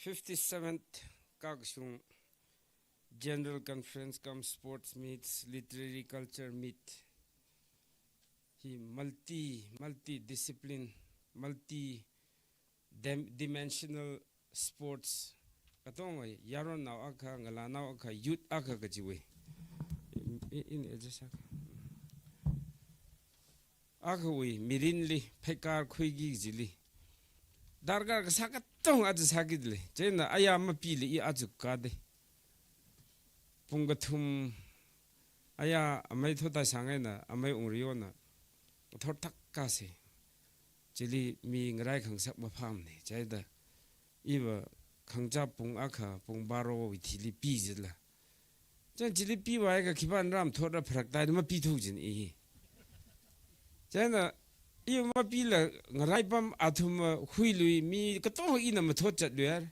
Fifty-seventh Kakshung General Conference cum Sports Meets, Literary Culture Meet. Hi multi, multi-discipline, multi dim-, dimensional sports. Katonga yaronnao akha, ngalānao akha, youth akha kajiwui. In, in, in, just akha. Akhawui mirinli pheikar khuiki kajili darkar kasā katonga aja sāki dalei. Chieina aya mapili i aja kade. Pung kathum aya amei Thotaisang eina amei Ungriyona ngathor thak kase. Chili mi ngarai khangasak maphāmane. Chieina iva khangachā pung akha, pung baro wui thili pi jila. Chieina chili piwui akha khipāna rāmathot ra pharaktai da mapithu jin i hi. Chieina i mapila ngaraipam athum huilui mi katonga ina mathot chatlui ar.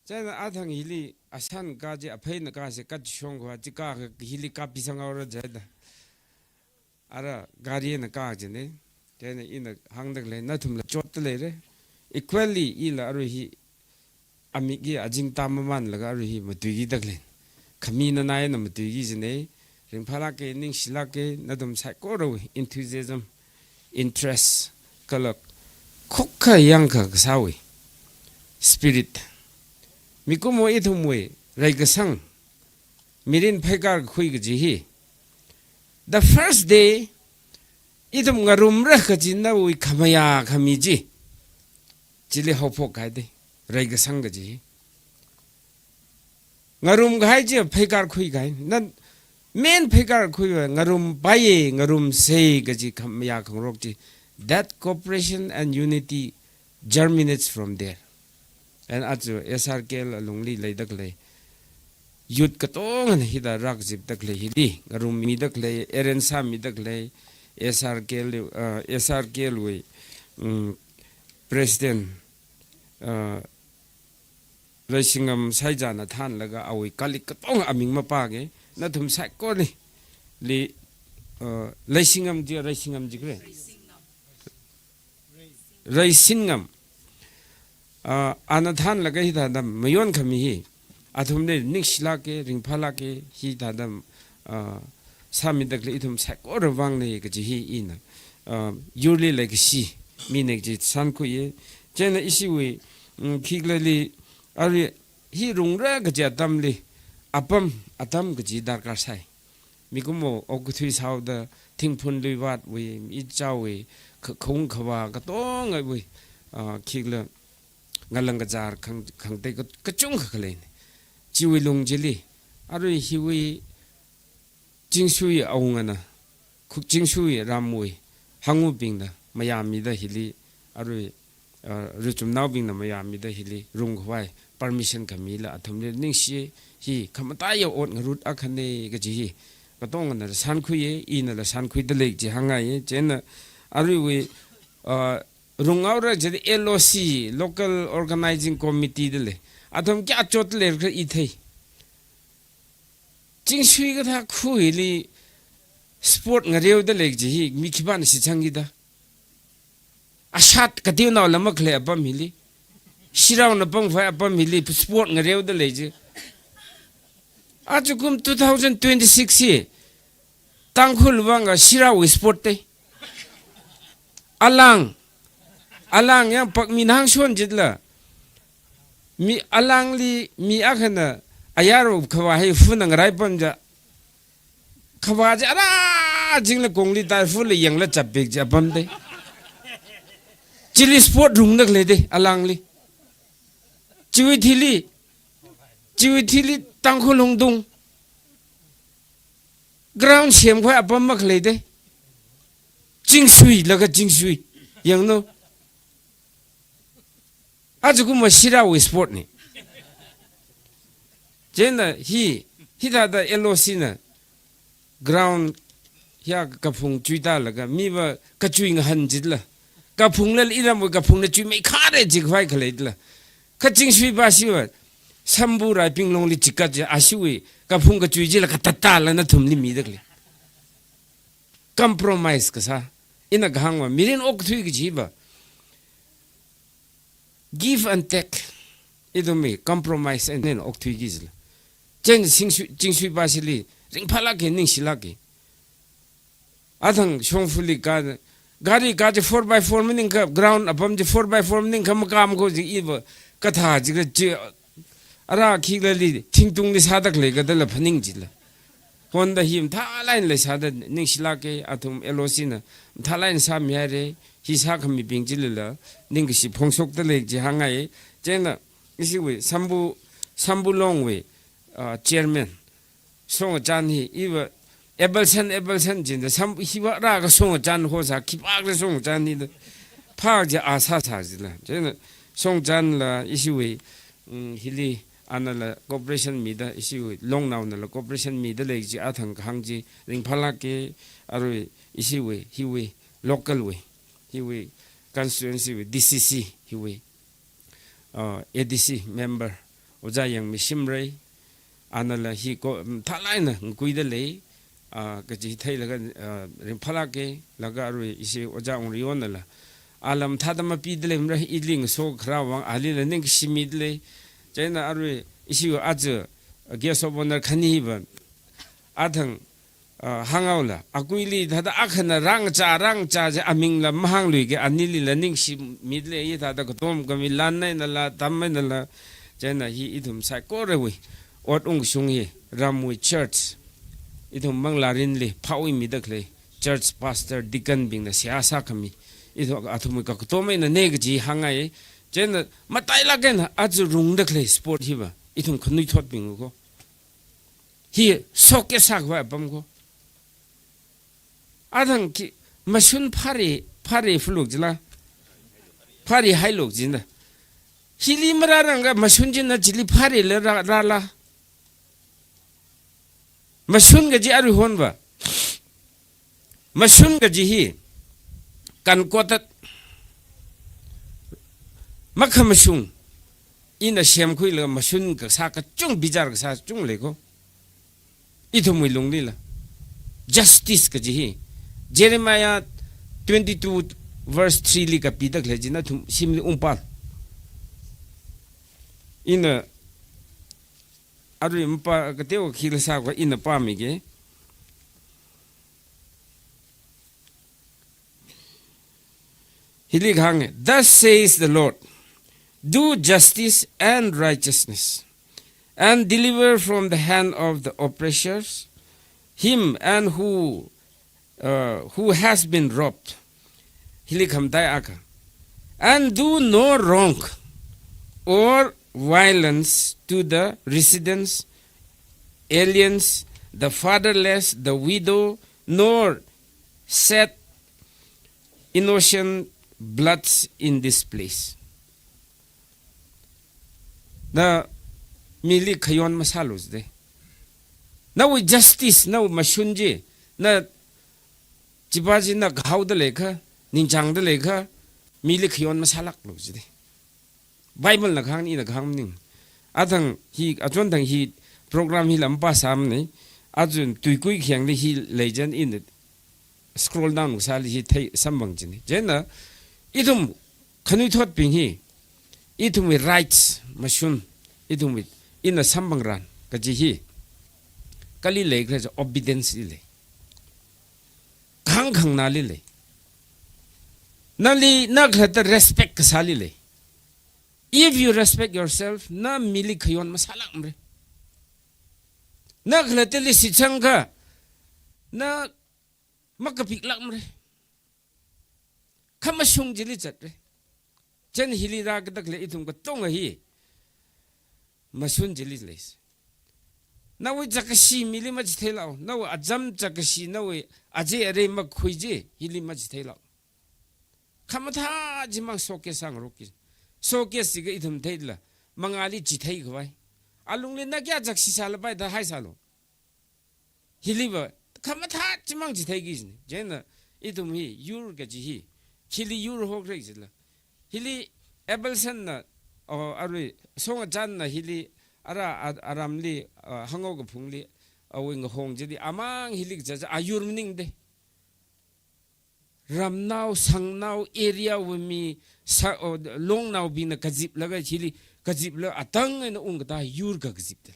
Chieina athang hili asan kaji apheina kase kachishong kho chi ka, ka hili kapisang haora jida. Ara gari eina kajine. Chieina ina hāngda khalei nathumla chotda leire. Equally ila arui hi amik hi ajing tam mamanlaga arui hi matuiki da khalei. Khami nanai eina matuiki jine. Ringphālāke, ningshilāke, nathum saikorawui enthusiasm, interest, kala khokha yangkha kasāwui spirit. Mikumo ithumwui reikasang, mirin pheikar kakhui kaji hi. The first day, ithum ngarumra kaji nawui khamayā khami chi. Chili haophok kaide, reikasang kaji hi. Ngarumkahai chi pheikar khuikahai. Nan main pheikar khuiva ngarumpaiye, ngarumsei kaji khamayā khangarok chi. That cooperation and unity germinates from there. And aja S R K L alungli leidakhalei youth katongana hithāda rākazipdakhalei hili, ngarummidakhalei, arrange sāmidakhalei, S R K L, uh, S R K L wui, um, President, uh, Reishingam Saijana thānlaga awui colleague katong aming mapāke, nathum saikorali, uh, Reishingam ji, Reishingam ji kre. Reishingam. Ah, ana thānlaga hithāda mayonkhami hi athumli ningshilāke, ringphālāke, hithāda, ah, sāmidakhalei ithum saikora vangna kaji hi ina, ah, yurli leikashi mina kaji shānkhuiye. Chieina ishiwui, mm, khikhalali, arui hi rungra kaji atamli, apam, atam kaji darkar sai. Mikumo okathui sāhaoda, thingphun luivatwui, ichaowui, kha-, khaung khavā katongawui, ah, khikhala ngalang kazār khang-, khangatei ka-, kachungkha khaleina. Chiwui lung chili, arui hiwui Chingsui awungana, khu Chingsui ramwui, hangubingna mayāmida hili, arui, ah, ruichumnaobingna mayāmida hili rungkhavai permission khamila athumli ningshi, hi khamataiya ot ngarut akhana kaji hi katongana shānkhuiye, inala shānkhuidalei kaji hāngngaiye. Chieina aruiwui, ah, runghaora jida L O C, Local Organizing Committee dalei. Athum kayāchot leikhala ithei. Chingsui kathā khu hili sport ngareodalei kaji hi mi khipāna shitsangkida. Ashat kateonaola makhalei apam hili, shiraona pangkhavai apam hili sport ngareodalei ji. Ajakum two thousand twenty-six hi Tangkhul vanga shiraowui sport te. Alang, alang yang pakmi nahāngshon jitla. Mi alangli mi akhana ayarwui khavā hi funa ngarai pamja. Khavā chi ara jingla kongli tai fula yangla chapbek ji apam te. Chili sport rungdakhalei te alangli. Chiwui thili, chiwui thili Tangkhul Hungtung ground semkhavai apam makhalei te. Chingsui laga Chingsui. Yangno. Ajakumva shiraowui sport ni. Chieina hi, hithāda L O C na ground hiya kaphung chuitālaga miva kachui ngahān jitla. Kaphungla iramwui kaphungna chuimeikharei jikhavai khaleitla. Kha Chingsui pa shiva Sambu Raipinglongli chikat ji, ashiwui kaphung kachui chila katatāla nathumli midakhalei. Compromise kasā. Ina kahāngva, mirin okathui kajiva give and take. Ithumwui compromise eina okthuiki jila. Chieina Chingsui, Chingsui pa shili ringphālāke, ningshilāke. Athang shongfali ka, gari ka chi four by four maningkha, ground apam chi four by four maningkha makāmkho ji iva kathā jikha chi, ara khikhalali thingtungli sādakhalei kadala phaning jila. Honda hi mathālāk eina leisāda ningshilāke, athum L O C na mathālāk eina sāmihaire, hi sākhamibing chilila ningkashi phongshokdalei ji hāngngai. Chieina ishiwui Sambu, Sambu Longwui, ah, chairman Songachan hi iva Abelson, Abelson jinda Sam hiva rāka Songachan hosā khipākhala Songachan hida phā ji a sāsā jila. Chieina Songachanla ishiwui, mm, hili anala cooperation mida, ishiwui longnaonala cooperation midalei ji athang kahāng chi ringphālāke. Arui ishiwui, hiwui local wui, hiwui constituency wui D C C hiwui, uh, A D C member Ojā Yangmi Shimray, anala hi ko, mm, mathālāk eina ngakuidalei, ah, kaji theilaga, ah, ringphālāke, laga arui ishi Ojā Ongriwonala, ala mathāda mapidalemara ili ngaso kharā vang alila ningkashi midalei. Chieina arui ishi aja, ah, guest of honour khani hiva, athang, ah, hānghaola, akuili thāda akhana rāngachā, rāngachā ji amingla mahāngluike, anilila ningshi midalei, hi thāda katom khami lan einala, tam einala. Chieina hi ithum saikorawui ot ungshung hi ramwui church, ithum manglārinli phāwui midakhalei church pastor, deacon bingna seihā sākhami, ithum athumwui kakatom einana kaji hāngngai. Chieina matailāk eina aja rungdakhalei sport hiva ithum khanuithotbing ko. Hi showcase sākhavai apam ko. Athang khi mashun phare, phare phuluk jila. Phare hailuk jina. Hili marārangakha mashun china chili pharela rā, rāla. Mashun kaji aruihonva. Mashun kaji hi kankottat, makhamashung, ina semkhuilaga mashun kasā kachung, bichar kasā kachung lei ko. Ithumwui lunglila. Justice kaji hi. Jeremiah twenty-two verse three li kapida khalei chi nathum shimli ungpālu. Ina arui mapā kateokha khila sākhavai ina pāmige. Hili kahāng, "Thus says the Lord, do justice and righteousness, and deliver from the hand of the oppressors him and who, uh, who has been robbed." Hili khamataiya akha. "And do no wrong or violence to the residents, aliens, the fatherless, the widow, nor shed innocent bloods in this place." Na mili khayon masālu jide. Nawui justice, nawui mashun chi, na chipa chi na kahaoda leiakha, ningchāngda leiakha, mili khayon masālaklu jide. Bible na kahāng, ina kahāng maning. Athang hi, achonthang hi program hila mapā sāmane. Achon tuikui khayangli hi leichān ina scroll down sāli hi thei samphang chine. Chieina ithum khanuithotbing hi, ithumwui rights mashun, ithumwui ina samphangran kaji hi kali lei khala obedience li lei. Khangkhangnali lei. Nali, na khalatta respect kasāli lei. If you respect yourself, na mili khayon masālakmare. Na khalattali shitsangakha, na makapiklakmare. Khamashung chili zatre. Chieina hili rākada khalei ithum katonga hi mashun chili leise. Nawui zakkashi mili machitheilu. Nawui acham zakkashi, nawui aje arei makhui chi hili machitheilu. Khamathā chimang showcase sāngarokki. Showcase jiakha ithum theila, mangāli chitheikhavai. Alungli na kayā zakkashi sālapai da haisālu. Hiliva khamathā chimang chitheiki jine. Chieina ithum hi yur kaji hi, hili yur hokra jila. Hili Abelson na, o, arui Songachan na hili ara, a-, aramli, a, Hangao kaphungli, awui ngahong chili, amang hili kaja, a yur maningde. Ramnao, sangnao, area wui mi, sa-, o, longnaobingna kaziplaga hili, kazipla atang eina ungkatā yur kakazipda.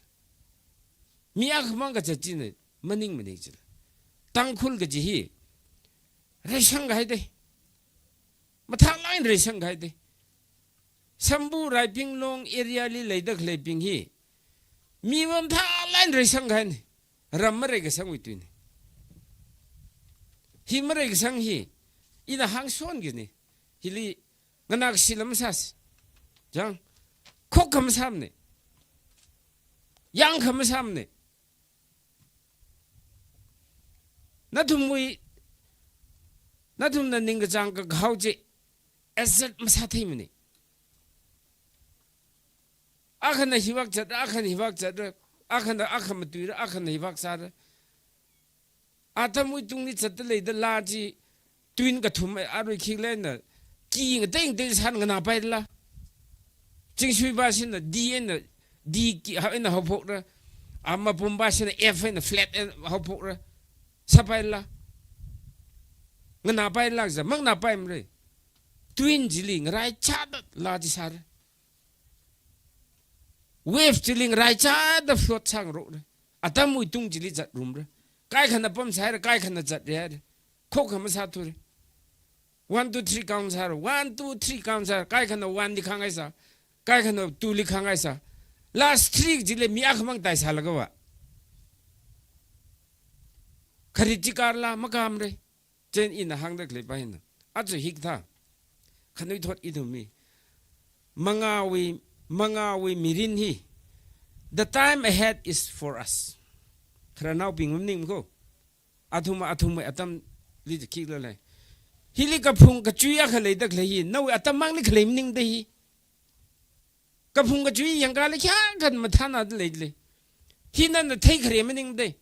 Mi akhamang kazat china maningmane jila. Tangkhul kaji hi reisangkahaide. Mathālāk eina reisangkahaide. Sambu Raiping Long area li leida khaleibing hi, mi mathālāk eina reisangkahaine. Ram mareikasangwui tuine. Hi mareikasang hi ina hāngshonki jine. Hili nganākashila masāsa. Chang, khokkha masāmane. Yangkha masāmane. Nathumwui, nathumna ningkachāng kakahao chi exact masātheimane. Akhana hivāk zatra, akhana hivāk zatra, akhana akha matuira, akhana hivāk sāra. Atamwui tungli zatda leida laa chi, twin kathum arui khikhala eina, ki ngatei ngatei sāna nganāpaila. Chingshuipa shina D eina, D ki ha eina haophokra. Amapumpa shina F eina flat eina haophokra. Sāpaila. Nganāpaila kaja, manganāpaimare. Twin chili ngaraichāda laa chi sāra. Wave chili ngaraichāda float sāngarokra. Atamwui tung chili zatrumra. Kaikhana pamsāhaira, kaikhana zatra haira. Khokkha masāthura. One, two, three count sāra. One, two, three count sāra. Kaikhana one li khānghaisa. Kaikhana two li khānghaisa. Last three chili mi akhamang taisālagava, kharit chi kārala, makārmare. Chieina ina hāngda khaleipa hina, aja hikathā khanuithot ithum hi, mangāwui, mangāwui mirin hi, the time ahead is for us. khararnaobing maning ko. Athum, athumwui atamli khikhala lei. Hili kaphung kachui akha leida khalei hi, nawui atam mangli khalei maningda hi. Kaphung kachui yangkali kayākha mathānada leilei. Hi nana theikhare maningda.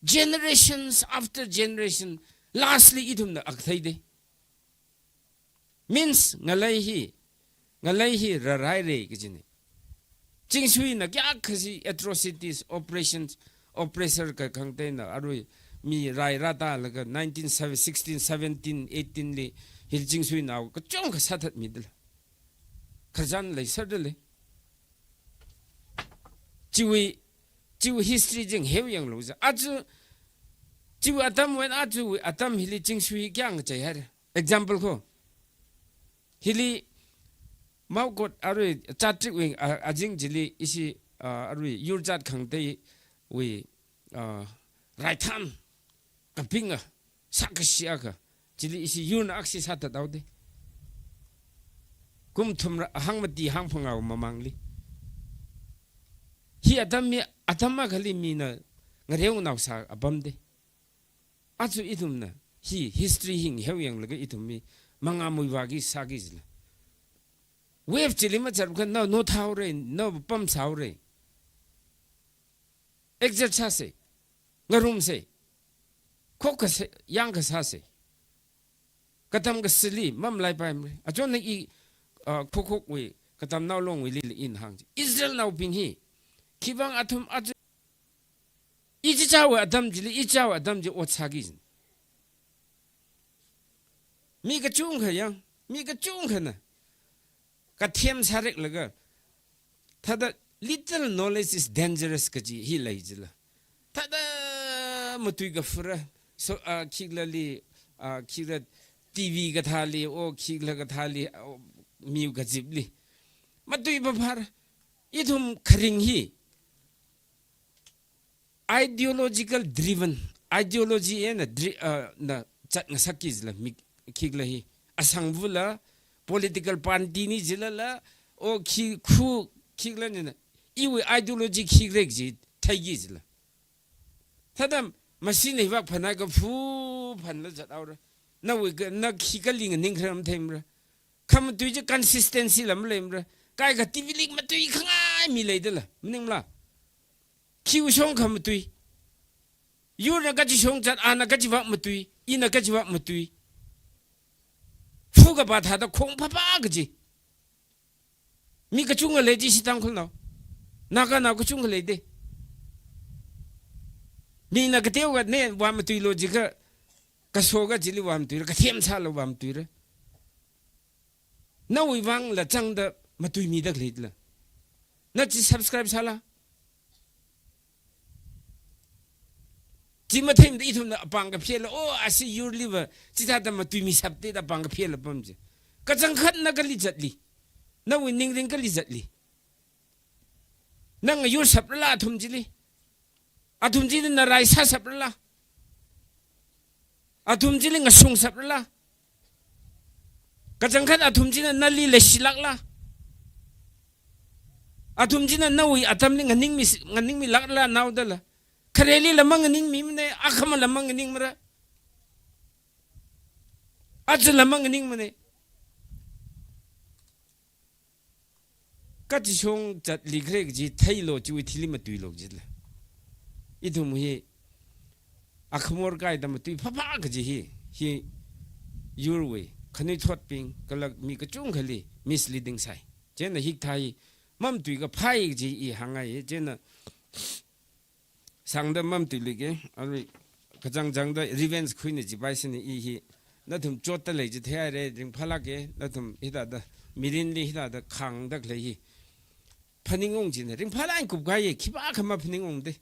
Generations after generation, lastly ithumna akha theida. Means ngalei hi, ngalei hi rarhaira kajina. Chingsuina kayākha si atrocities, oppressions, oppressor kakhangateina arui mi rai rātālaga nineteen seven, sixteen, seventeen, eighteen li hili Chingsuinao kachungkha sāthatmidala. Khararchan leiserdalei. Chiwui, chiwui history chi ngaheo yanglu za. Aja, chiwui atamwui eina aja atam hili Chingsui kayākha chaihaira. Example ko. Hili Maokot arui Chatrikwui, a, azing chili ishi, a, arui yur jat khangateiwui, a, raithan kapinga, sākashi akha, chili ishi yurna akhasi sāthathaoda. Kum thumrā hangmati hangphangāwui mamangli. Hi atam mi, atam akhali mina ngareonao sā apamda. Aja ithumna, hi history hi ngaheo yanglaga ithum mi, mangāmui vāki sāki jila. Wave chili mazatrakha nao nothāhaora, nao pamsāhaora. Exert sāsa, ngarumsa, khokkha sā, yangkha sāsa. Katam kasāli mamalaipaimarei. Achonna i, ah, Khokhokwui, Katamnao Longwuili ina hāng chi. Israelnaobing hi, khivang athum aja, ichichāwui atam chili, ichichāwui atam chi ot sāki jina. Mi kachungkha yang, mi kachungkhana kathem sāreklaga, thāda little knowledge is dangerous kaji hi lei jila. Thāda matui kafura, so, ah, khiklali, ah, khikla T V kathāli, o khikla kathāli, o miwui kazipli. Matui paphara, ithum kharing hi, ideological driven, ideology eina dri-, uh, na zatngasakki jila mi khikla hi. Asangvula, political party ni jilala, o khi khu khikla nina, iwui ideology khikra kaji theiki jila. Thāda machine hi vak phanai kaphu phanla zathaora. Nawui ka, na khikali nganingkhara matheimara. Khamatui chi consistency la maleimara. Kaikha T V li matui khangai mi leidala. Maningmala? Khiwui shong khamatui. Yurna kachi shong zat, ana kachi vak matui, ina kachi vak matui. Phu kapā thāda khong phapha kaji. Mi kachungkha lei chi ishi Tangkhulnao. Naganao kachungkha leida. Mina kateokha ne vāmatuilu jiakha, kaso kachili vāmatuira, kathem sālu vāmatuira. Nawui vangla zangda matuimida khaleila. Na chi subscribe sāla. Chi matheimada ithumna apāng kaphela, o, ashi yurliva, chithāda matuimishapda apāng kaphela pam chi. Kachangkhat na kali zatli. Nawui ningrin kali zatli. Na ngayur shaprala athum chili. Athum chili na rai sāshaprala. Athum chili ngashungshaprala. Kachangkhat athum china nali leishilākla. Athum china nawui atamli nganingmi, nganingmilākla naodala. Khareli lamang nganingmimana, akhamala lamang nganingmara. Aja lamang nganingmana. Kachi shong zatli khare kaji theilu chiwui thili matuilu jila. Ithum hi akhamor kaida matui phapha kaji hi, hi yurwui khanuithotbing kala mi kachungkhali misleading sai. Chieina hikathā hi mamatui kaphai kaji i hāngngai, chieina sangda mamatuilui ke, arui kachangchangda revenge khuina jipai sini i hi, nathum chotta lei chi theihaira, ringphālāka, nathum hithāda, mirinli hithāda khāngda khalei hi. Phaningung china, ringphālāk kupkahai, khipākha maphaningungda.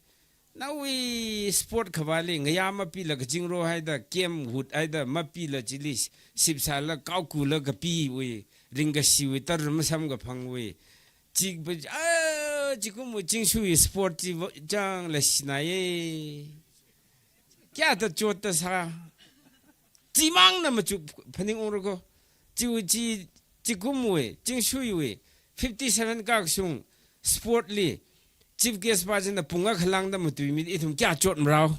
Nawui sport khavāli, ngayā mapila kazingro haida, kemhut haida, mapila chili, sipsāla, kaokula kapiwui, ringkashiwui, tarun masamkaphangwui, Chik ba, ah, chikumwui Chingsui sport chi va, chang la shinaiye. Kayāda chotta sā. Chimangna machuk phaningungra ko. Chiwui chi, chikumwui, Chingsuiwui, fifty-seven kakshung sport li, chief guest pa china pung akha lāngda matuimida ithum kayā chotmarao.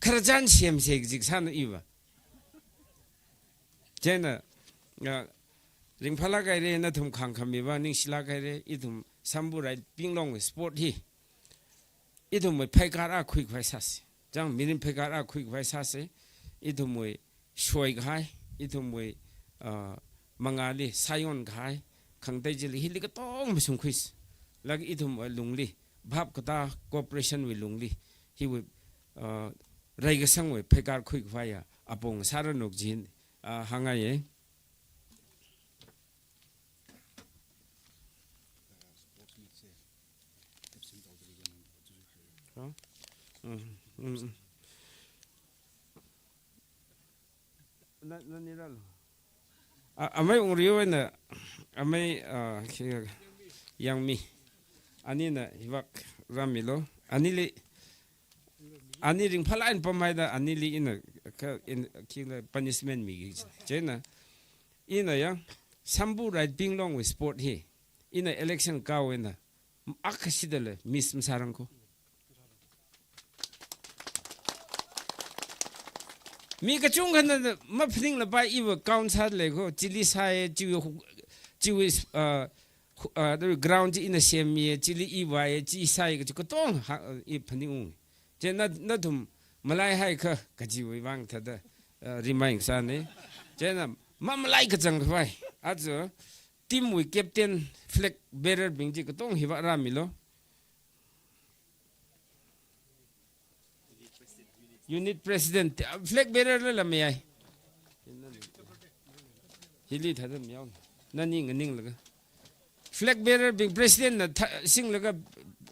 Khararchan semse kaji kasāna iva. Chieina, ah, ringphālāk haira, nathum khāngkhami va ningshilāk haira, ithum Sambu Rai Pinglong sport hi ithumwui pheikar akha khuikhavai sāsa. Chang mirin pheikar akha khuikhavai sāsa. Ithumwui shoikahai, ithumwui, ah, mangāli sāyonkahai, khangatei chili hili katonga mashungkhuisa. Laga ithumwui lungli, bhap katā cooperation wui lungli, hiwui, ah, reikasangwui pheikar khuikhavaiya apong sāranu kaji hi, ah, hāngngaiya. Huh? Mm, mm, mm. Na, naniralo. A, amei Ungriwui eina, amei, ah, khi, Yangmi. Anina hivāk rāmilo. Anili, ani ringphālāk eina pamhaida, anili ina kha, in, khila punishment miki. Chieina, ina ya, Sambu Rai Pinglongwui sport hi, ina election kahaowa eina, akha shidala miss masārangko. Mi kachungkhana maphaninglapai iva count sālei ko, chili sāya, chiwui hu-, chiwui, ah, hu-, ah, the ground chi ina semmiya, chili i vāya, chi sāya kaji katonga ha, i phaningung. Chieina nathum malaihaikha kajiwui vang thāda, ah, remind sāna. Chieina mamalai kachangkhavai. Aja team wui captain, flag bearer bing chi katonga hivāk rāmilo. Unit president, flag bearer la lam yai. Hili thāda miyao. Nani nganinglaga. Flag bearer bing president na thā, singlaga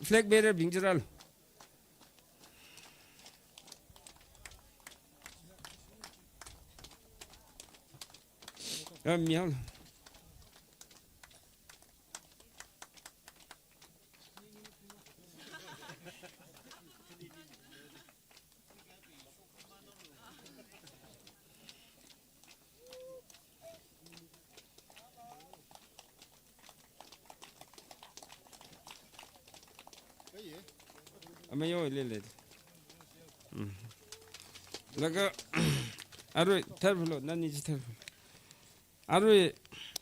flag bearer bing chi rālo. Ah, miyao. Amei yo lele. Mm. Laga, arui tharphalo, nani chi tharphalo. Arui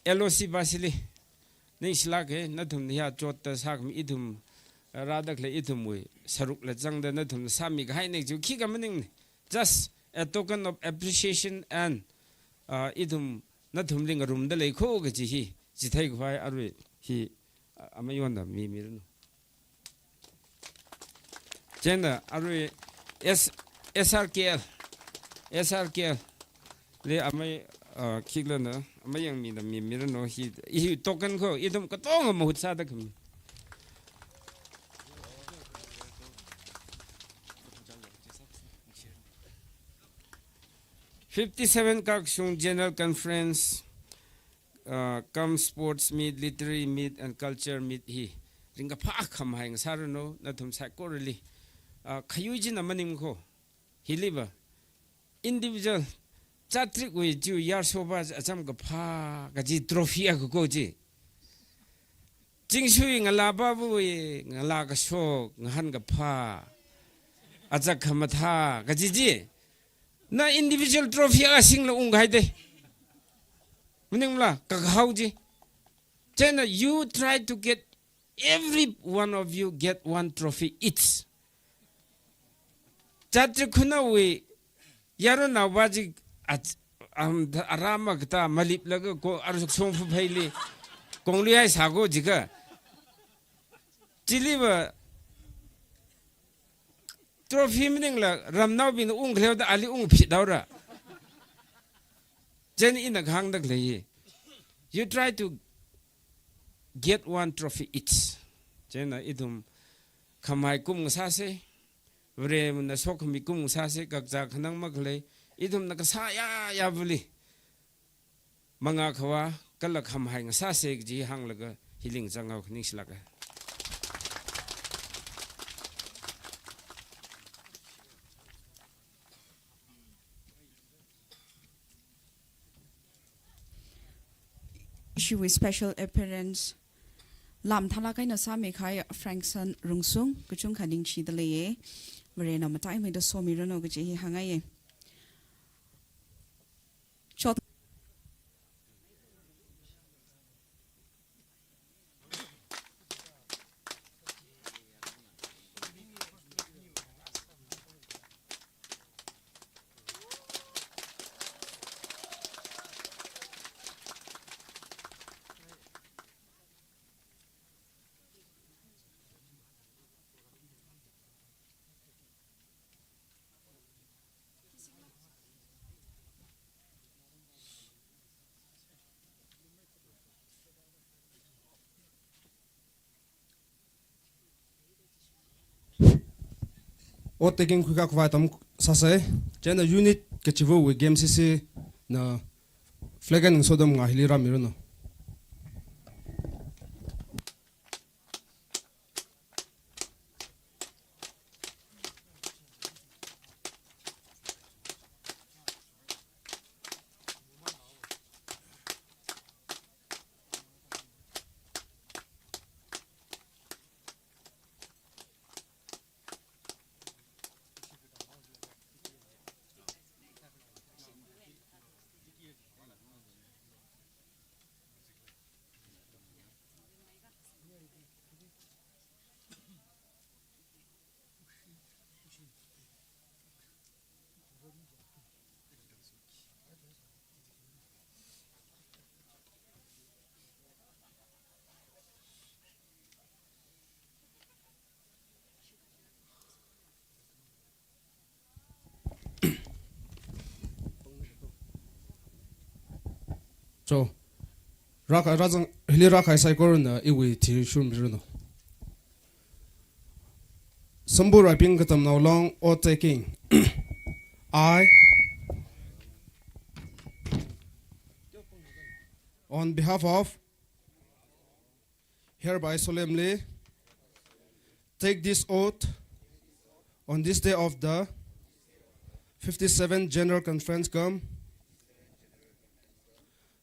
L O C basili. Ningshilāka, nathum hiya chotta sākhami ithum, rāda khalei ithumwui sarukla zangda nathum sāmikahaina kaji khikha maningna. Just a token of appreciation and, uh, ithum nathumli ngarumda leiko kaji hi, chitheikhavai arui hi, uh, amei yonda mimiranu. Chieina arui S-, S R K L, S R K L li amei, uh, khiklana, amei Yangmina mimiranu hi, hi token ko, ithum katonga mahut sāda khami. Fifty-seven Kakshung General Conference, uh, cum sports meet, literary meet and culture meet hi ringkaphā khamhai ngasāranu, nathum saikorali. Uh, khayui china maning ko, hiliva individual, Chatrikwui chiwui yarsopa acham kaphā kaji trophy akha ko chi. Chingsui ngalāpāwui ngalā kashok, ngahān kaphā, achak khamathā kaji chi. Na individual trophy akha singla ungkahai de. Maningla, kakahao chi. Chieina you try to get, every one of you get one trophy each. Chatrik khunaowui yaronnaopa chi, at-, am, arama katā maliplaga ko, aruk songfa pheili kongluihai sāko jiakha. Chiliva trophy maningla ramnaobingna ungkhaleoda ali ungphit haora. Chieina ina kahāngda khalei hi, you try to get one trophy each. Chieina ithum khamhai kum ngasāsa, Varena sokhami kum ngasāsa, kakazā khanang makhalei, ithumna kasā yayavali mangā khavā kala khamhai ngasāsa kaji hānglaga hili ngachang haowa, ningshilāka. Ishiwui special appearance, Lam thalak eina sāmikahai Frankson Rungsung, kachungkha ningshida leiya. Varena mataimeida somiranu kaji hi hāngngaiya. Chot. Oath taking khuikhavai atam sāsa. Chieina unit kachiva̱wui K M C C na flag and sodam nga hili rāmiranu. Cho, rākha, rāzang, hili rākahai saikorana iwui thishurmiranu. Sambu Raiping Katamnao Long oath taking. I, on behalf of, hereby solemnly take this oath on this day of the fifty-seventh General Conference cum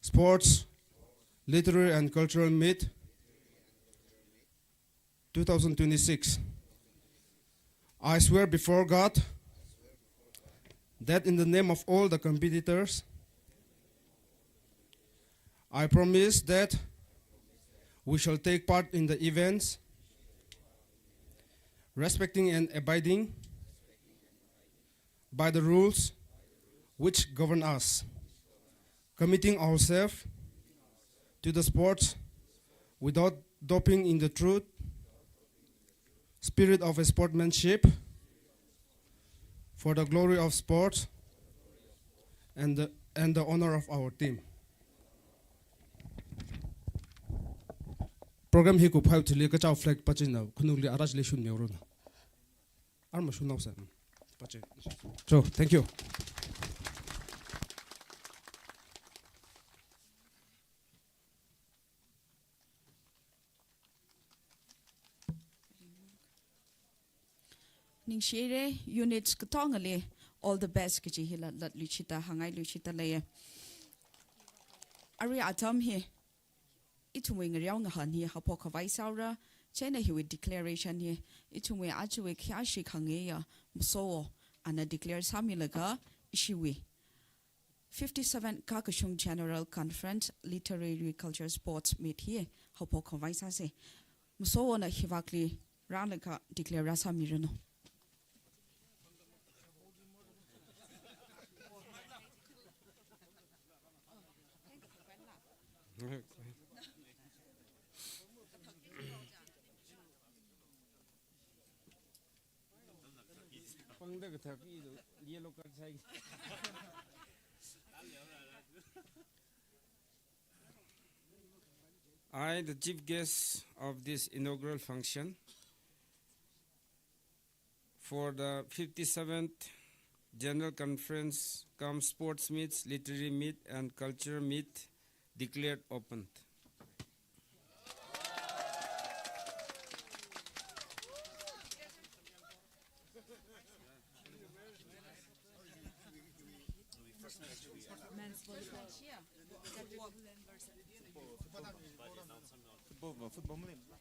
Sports, Literary and Cultural Meet two thousand twenty-six. I swear before God that in the name of all the competitors, I promise that we shall take part in the events, respecting and abiding by the rules which govern us, committing ourselves to the sports without doping in the truth, spirit of sportsmanship, for the glory of sport and the, and the honor of our team. Program hi kuphai thili kachao flag pachina khanukli arachli shunmihaoranu. Arma shunhaosa. Pache. So, thank you. Ningshihaira, unit katongali all the best kaji hila latluishita, hāngngailuishita leiya. Arui atam hi ithumwui ngariao ngahān hi haophok khavai sāhaora, chieina hiwui declaration hi ithumwui ajawui khayāshi khangayā Masowo ana declare sāmilaga ishiwui fifty-seven Kakashung General Conference Literary Culture Sports Meet hi haophok khavai sāsa. Masowona hivakli rālaga declare rāsāmiranu. Pangda kathak i do, yellow card sai. I, the chief guest of this inaugural function for the fifty-seventh General Conference cum Sports Meets, Literary Meet and Culture Meet, declared open. Football mali.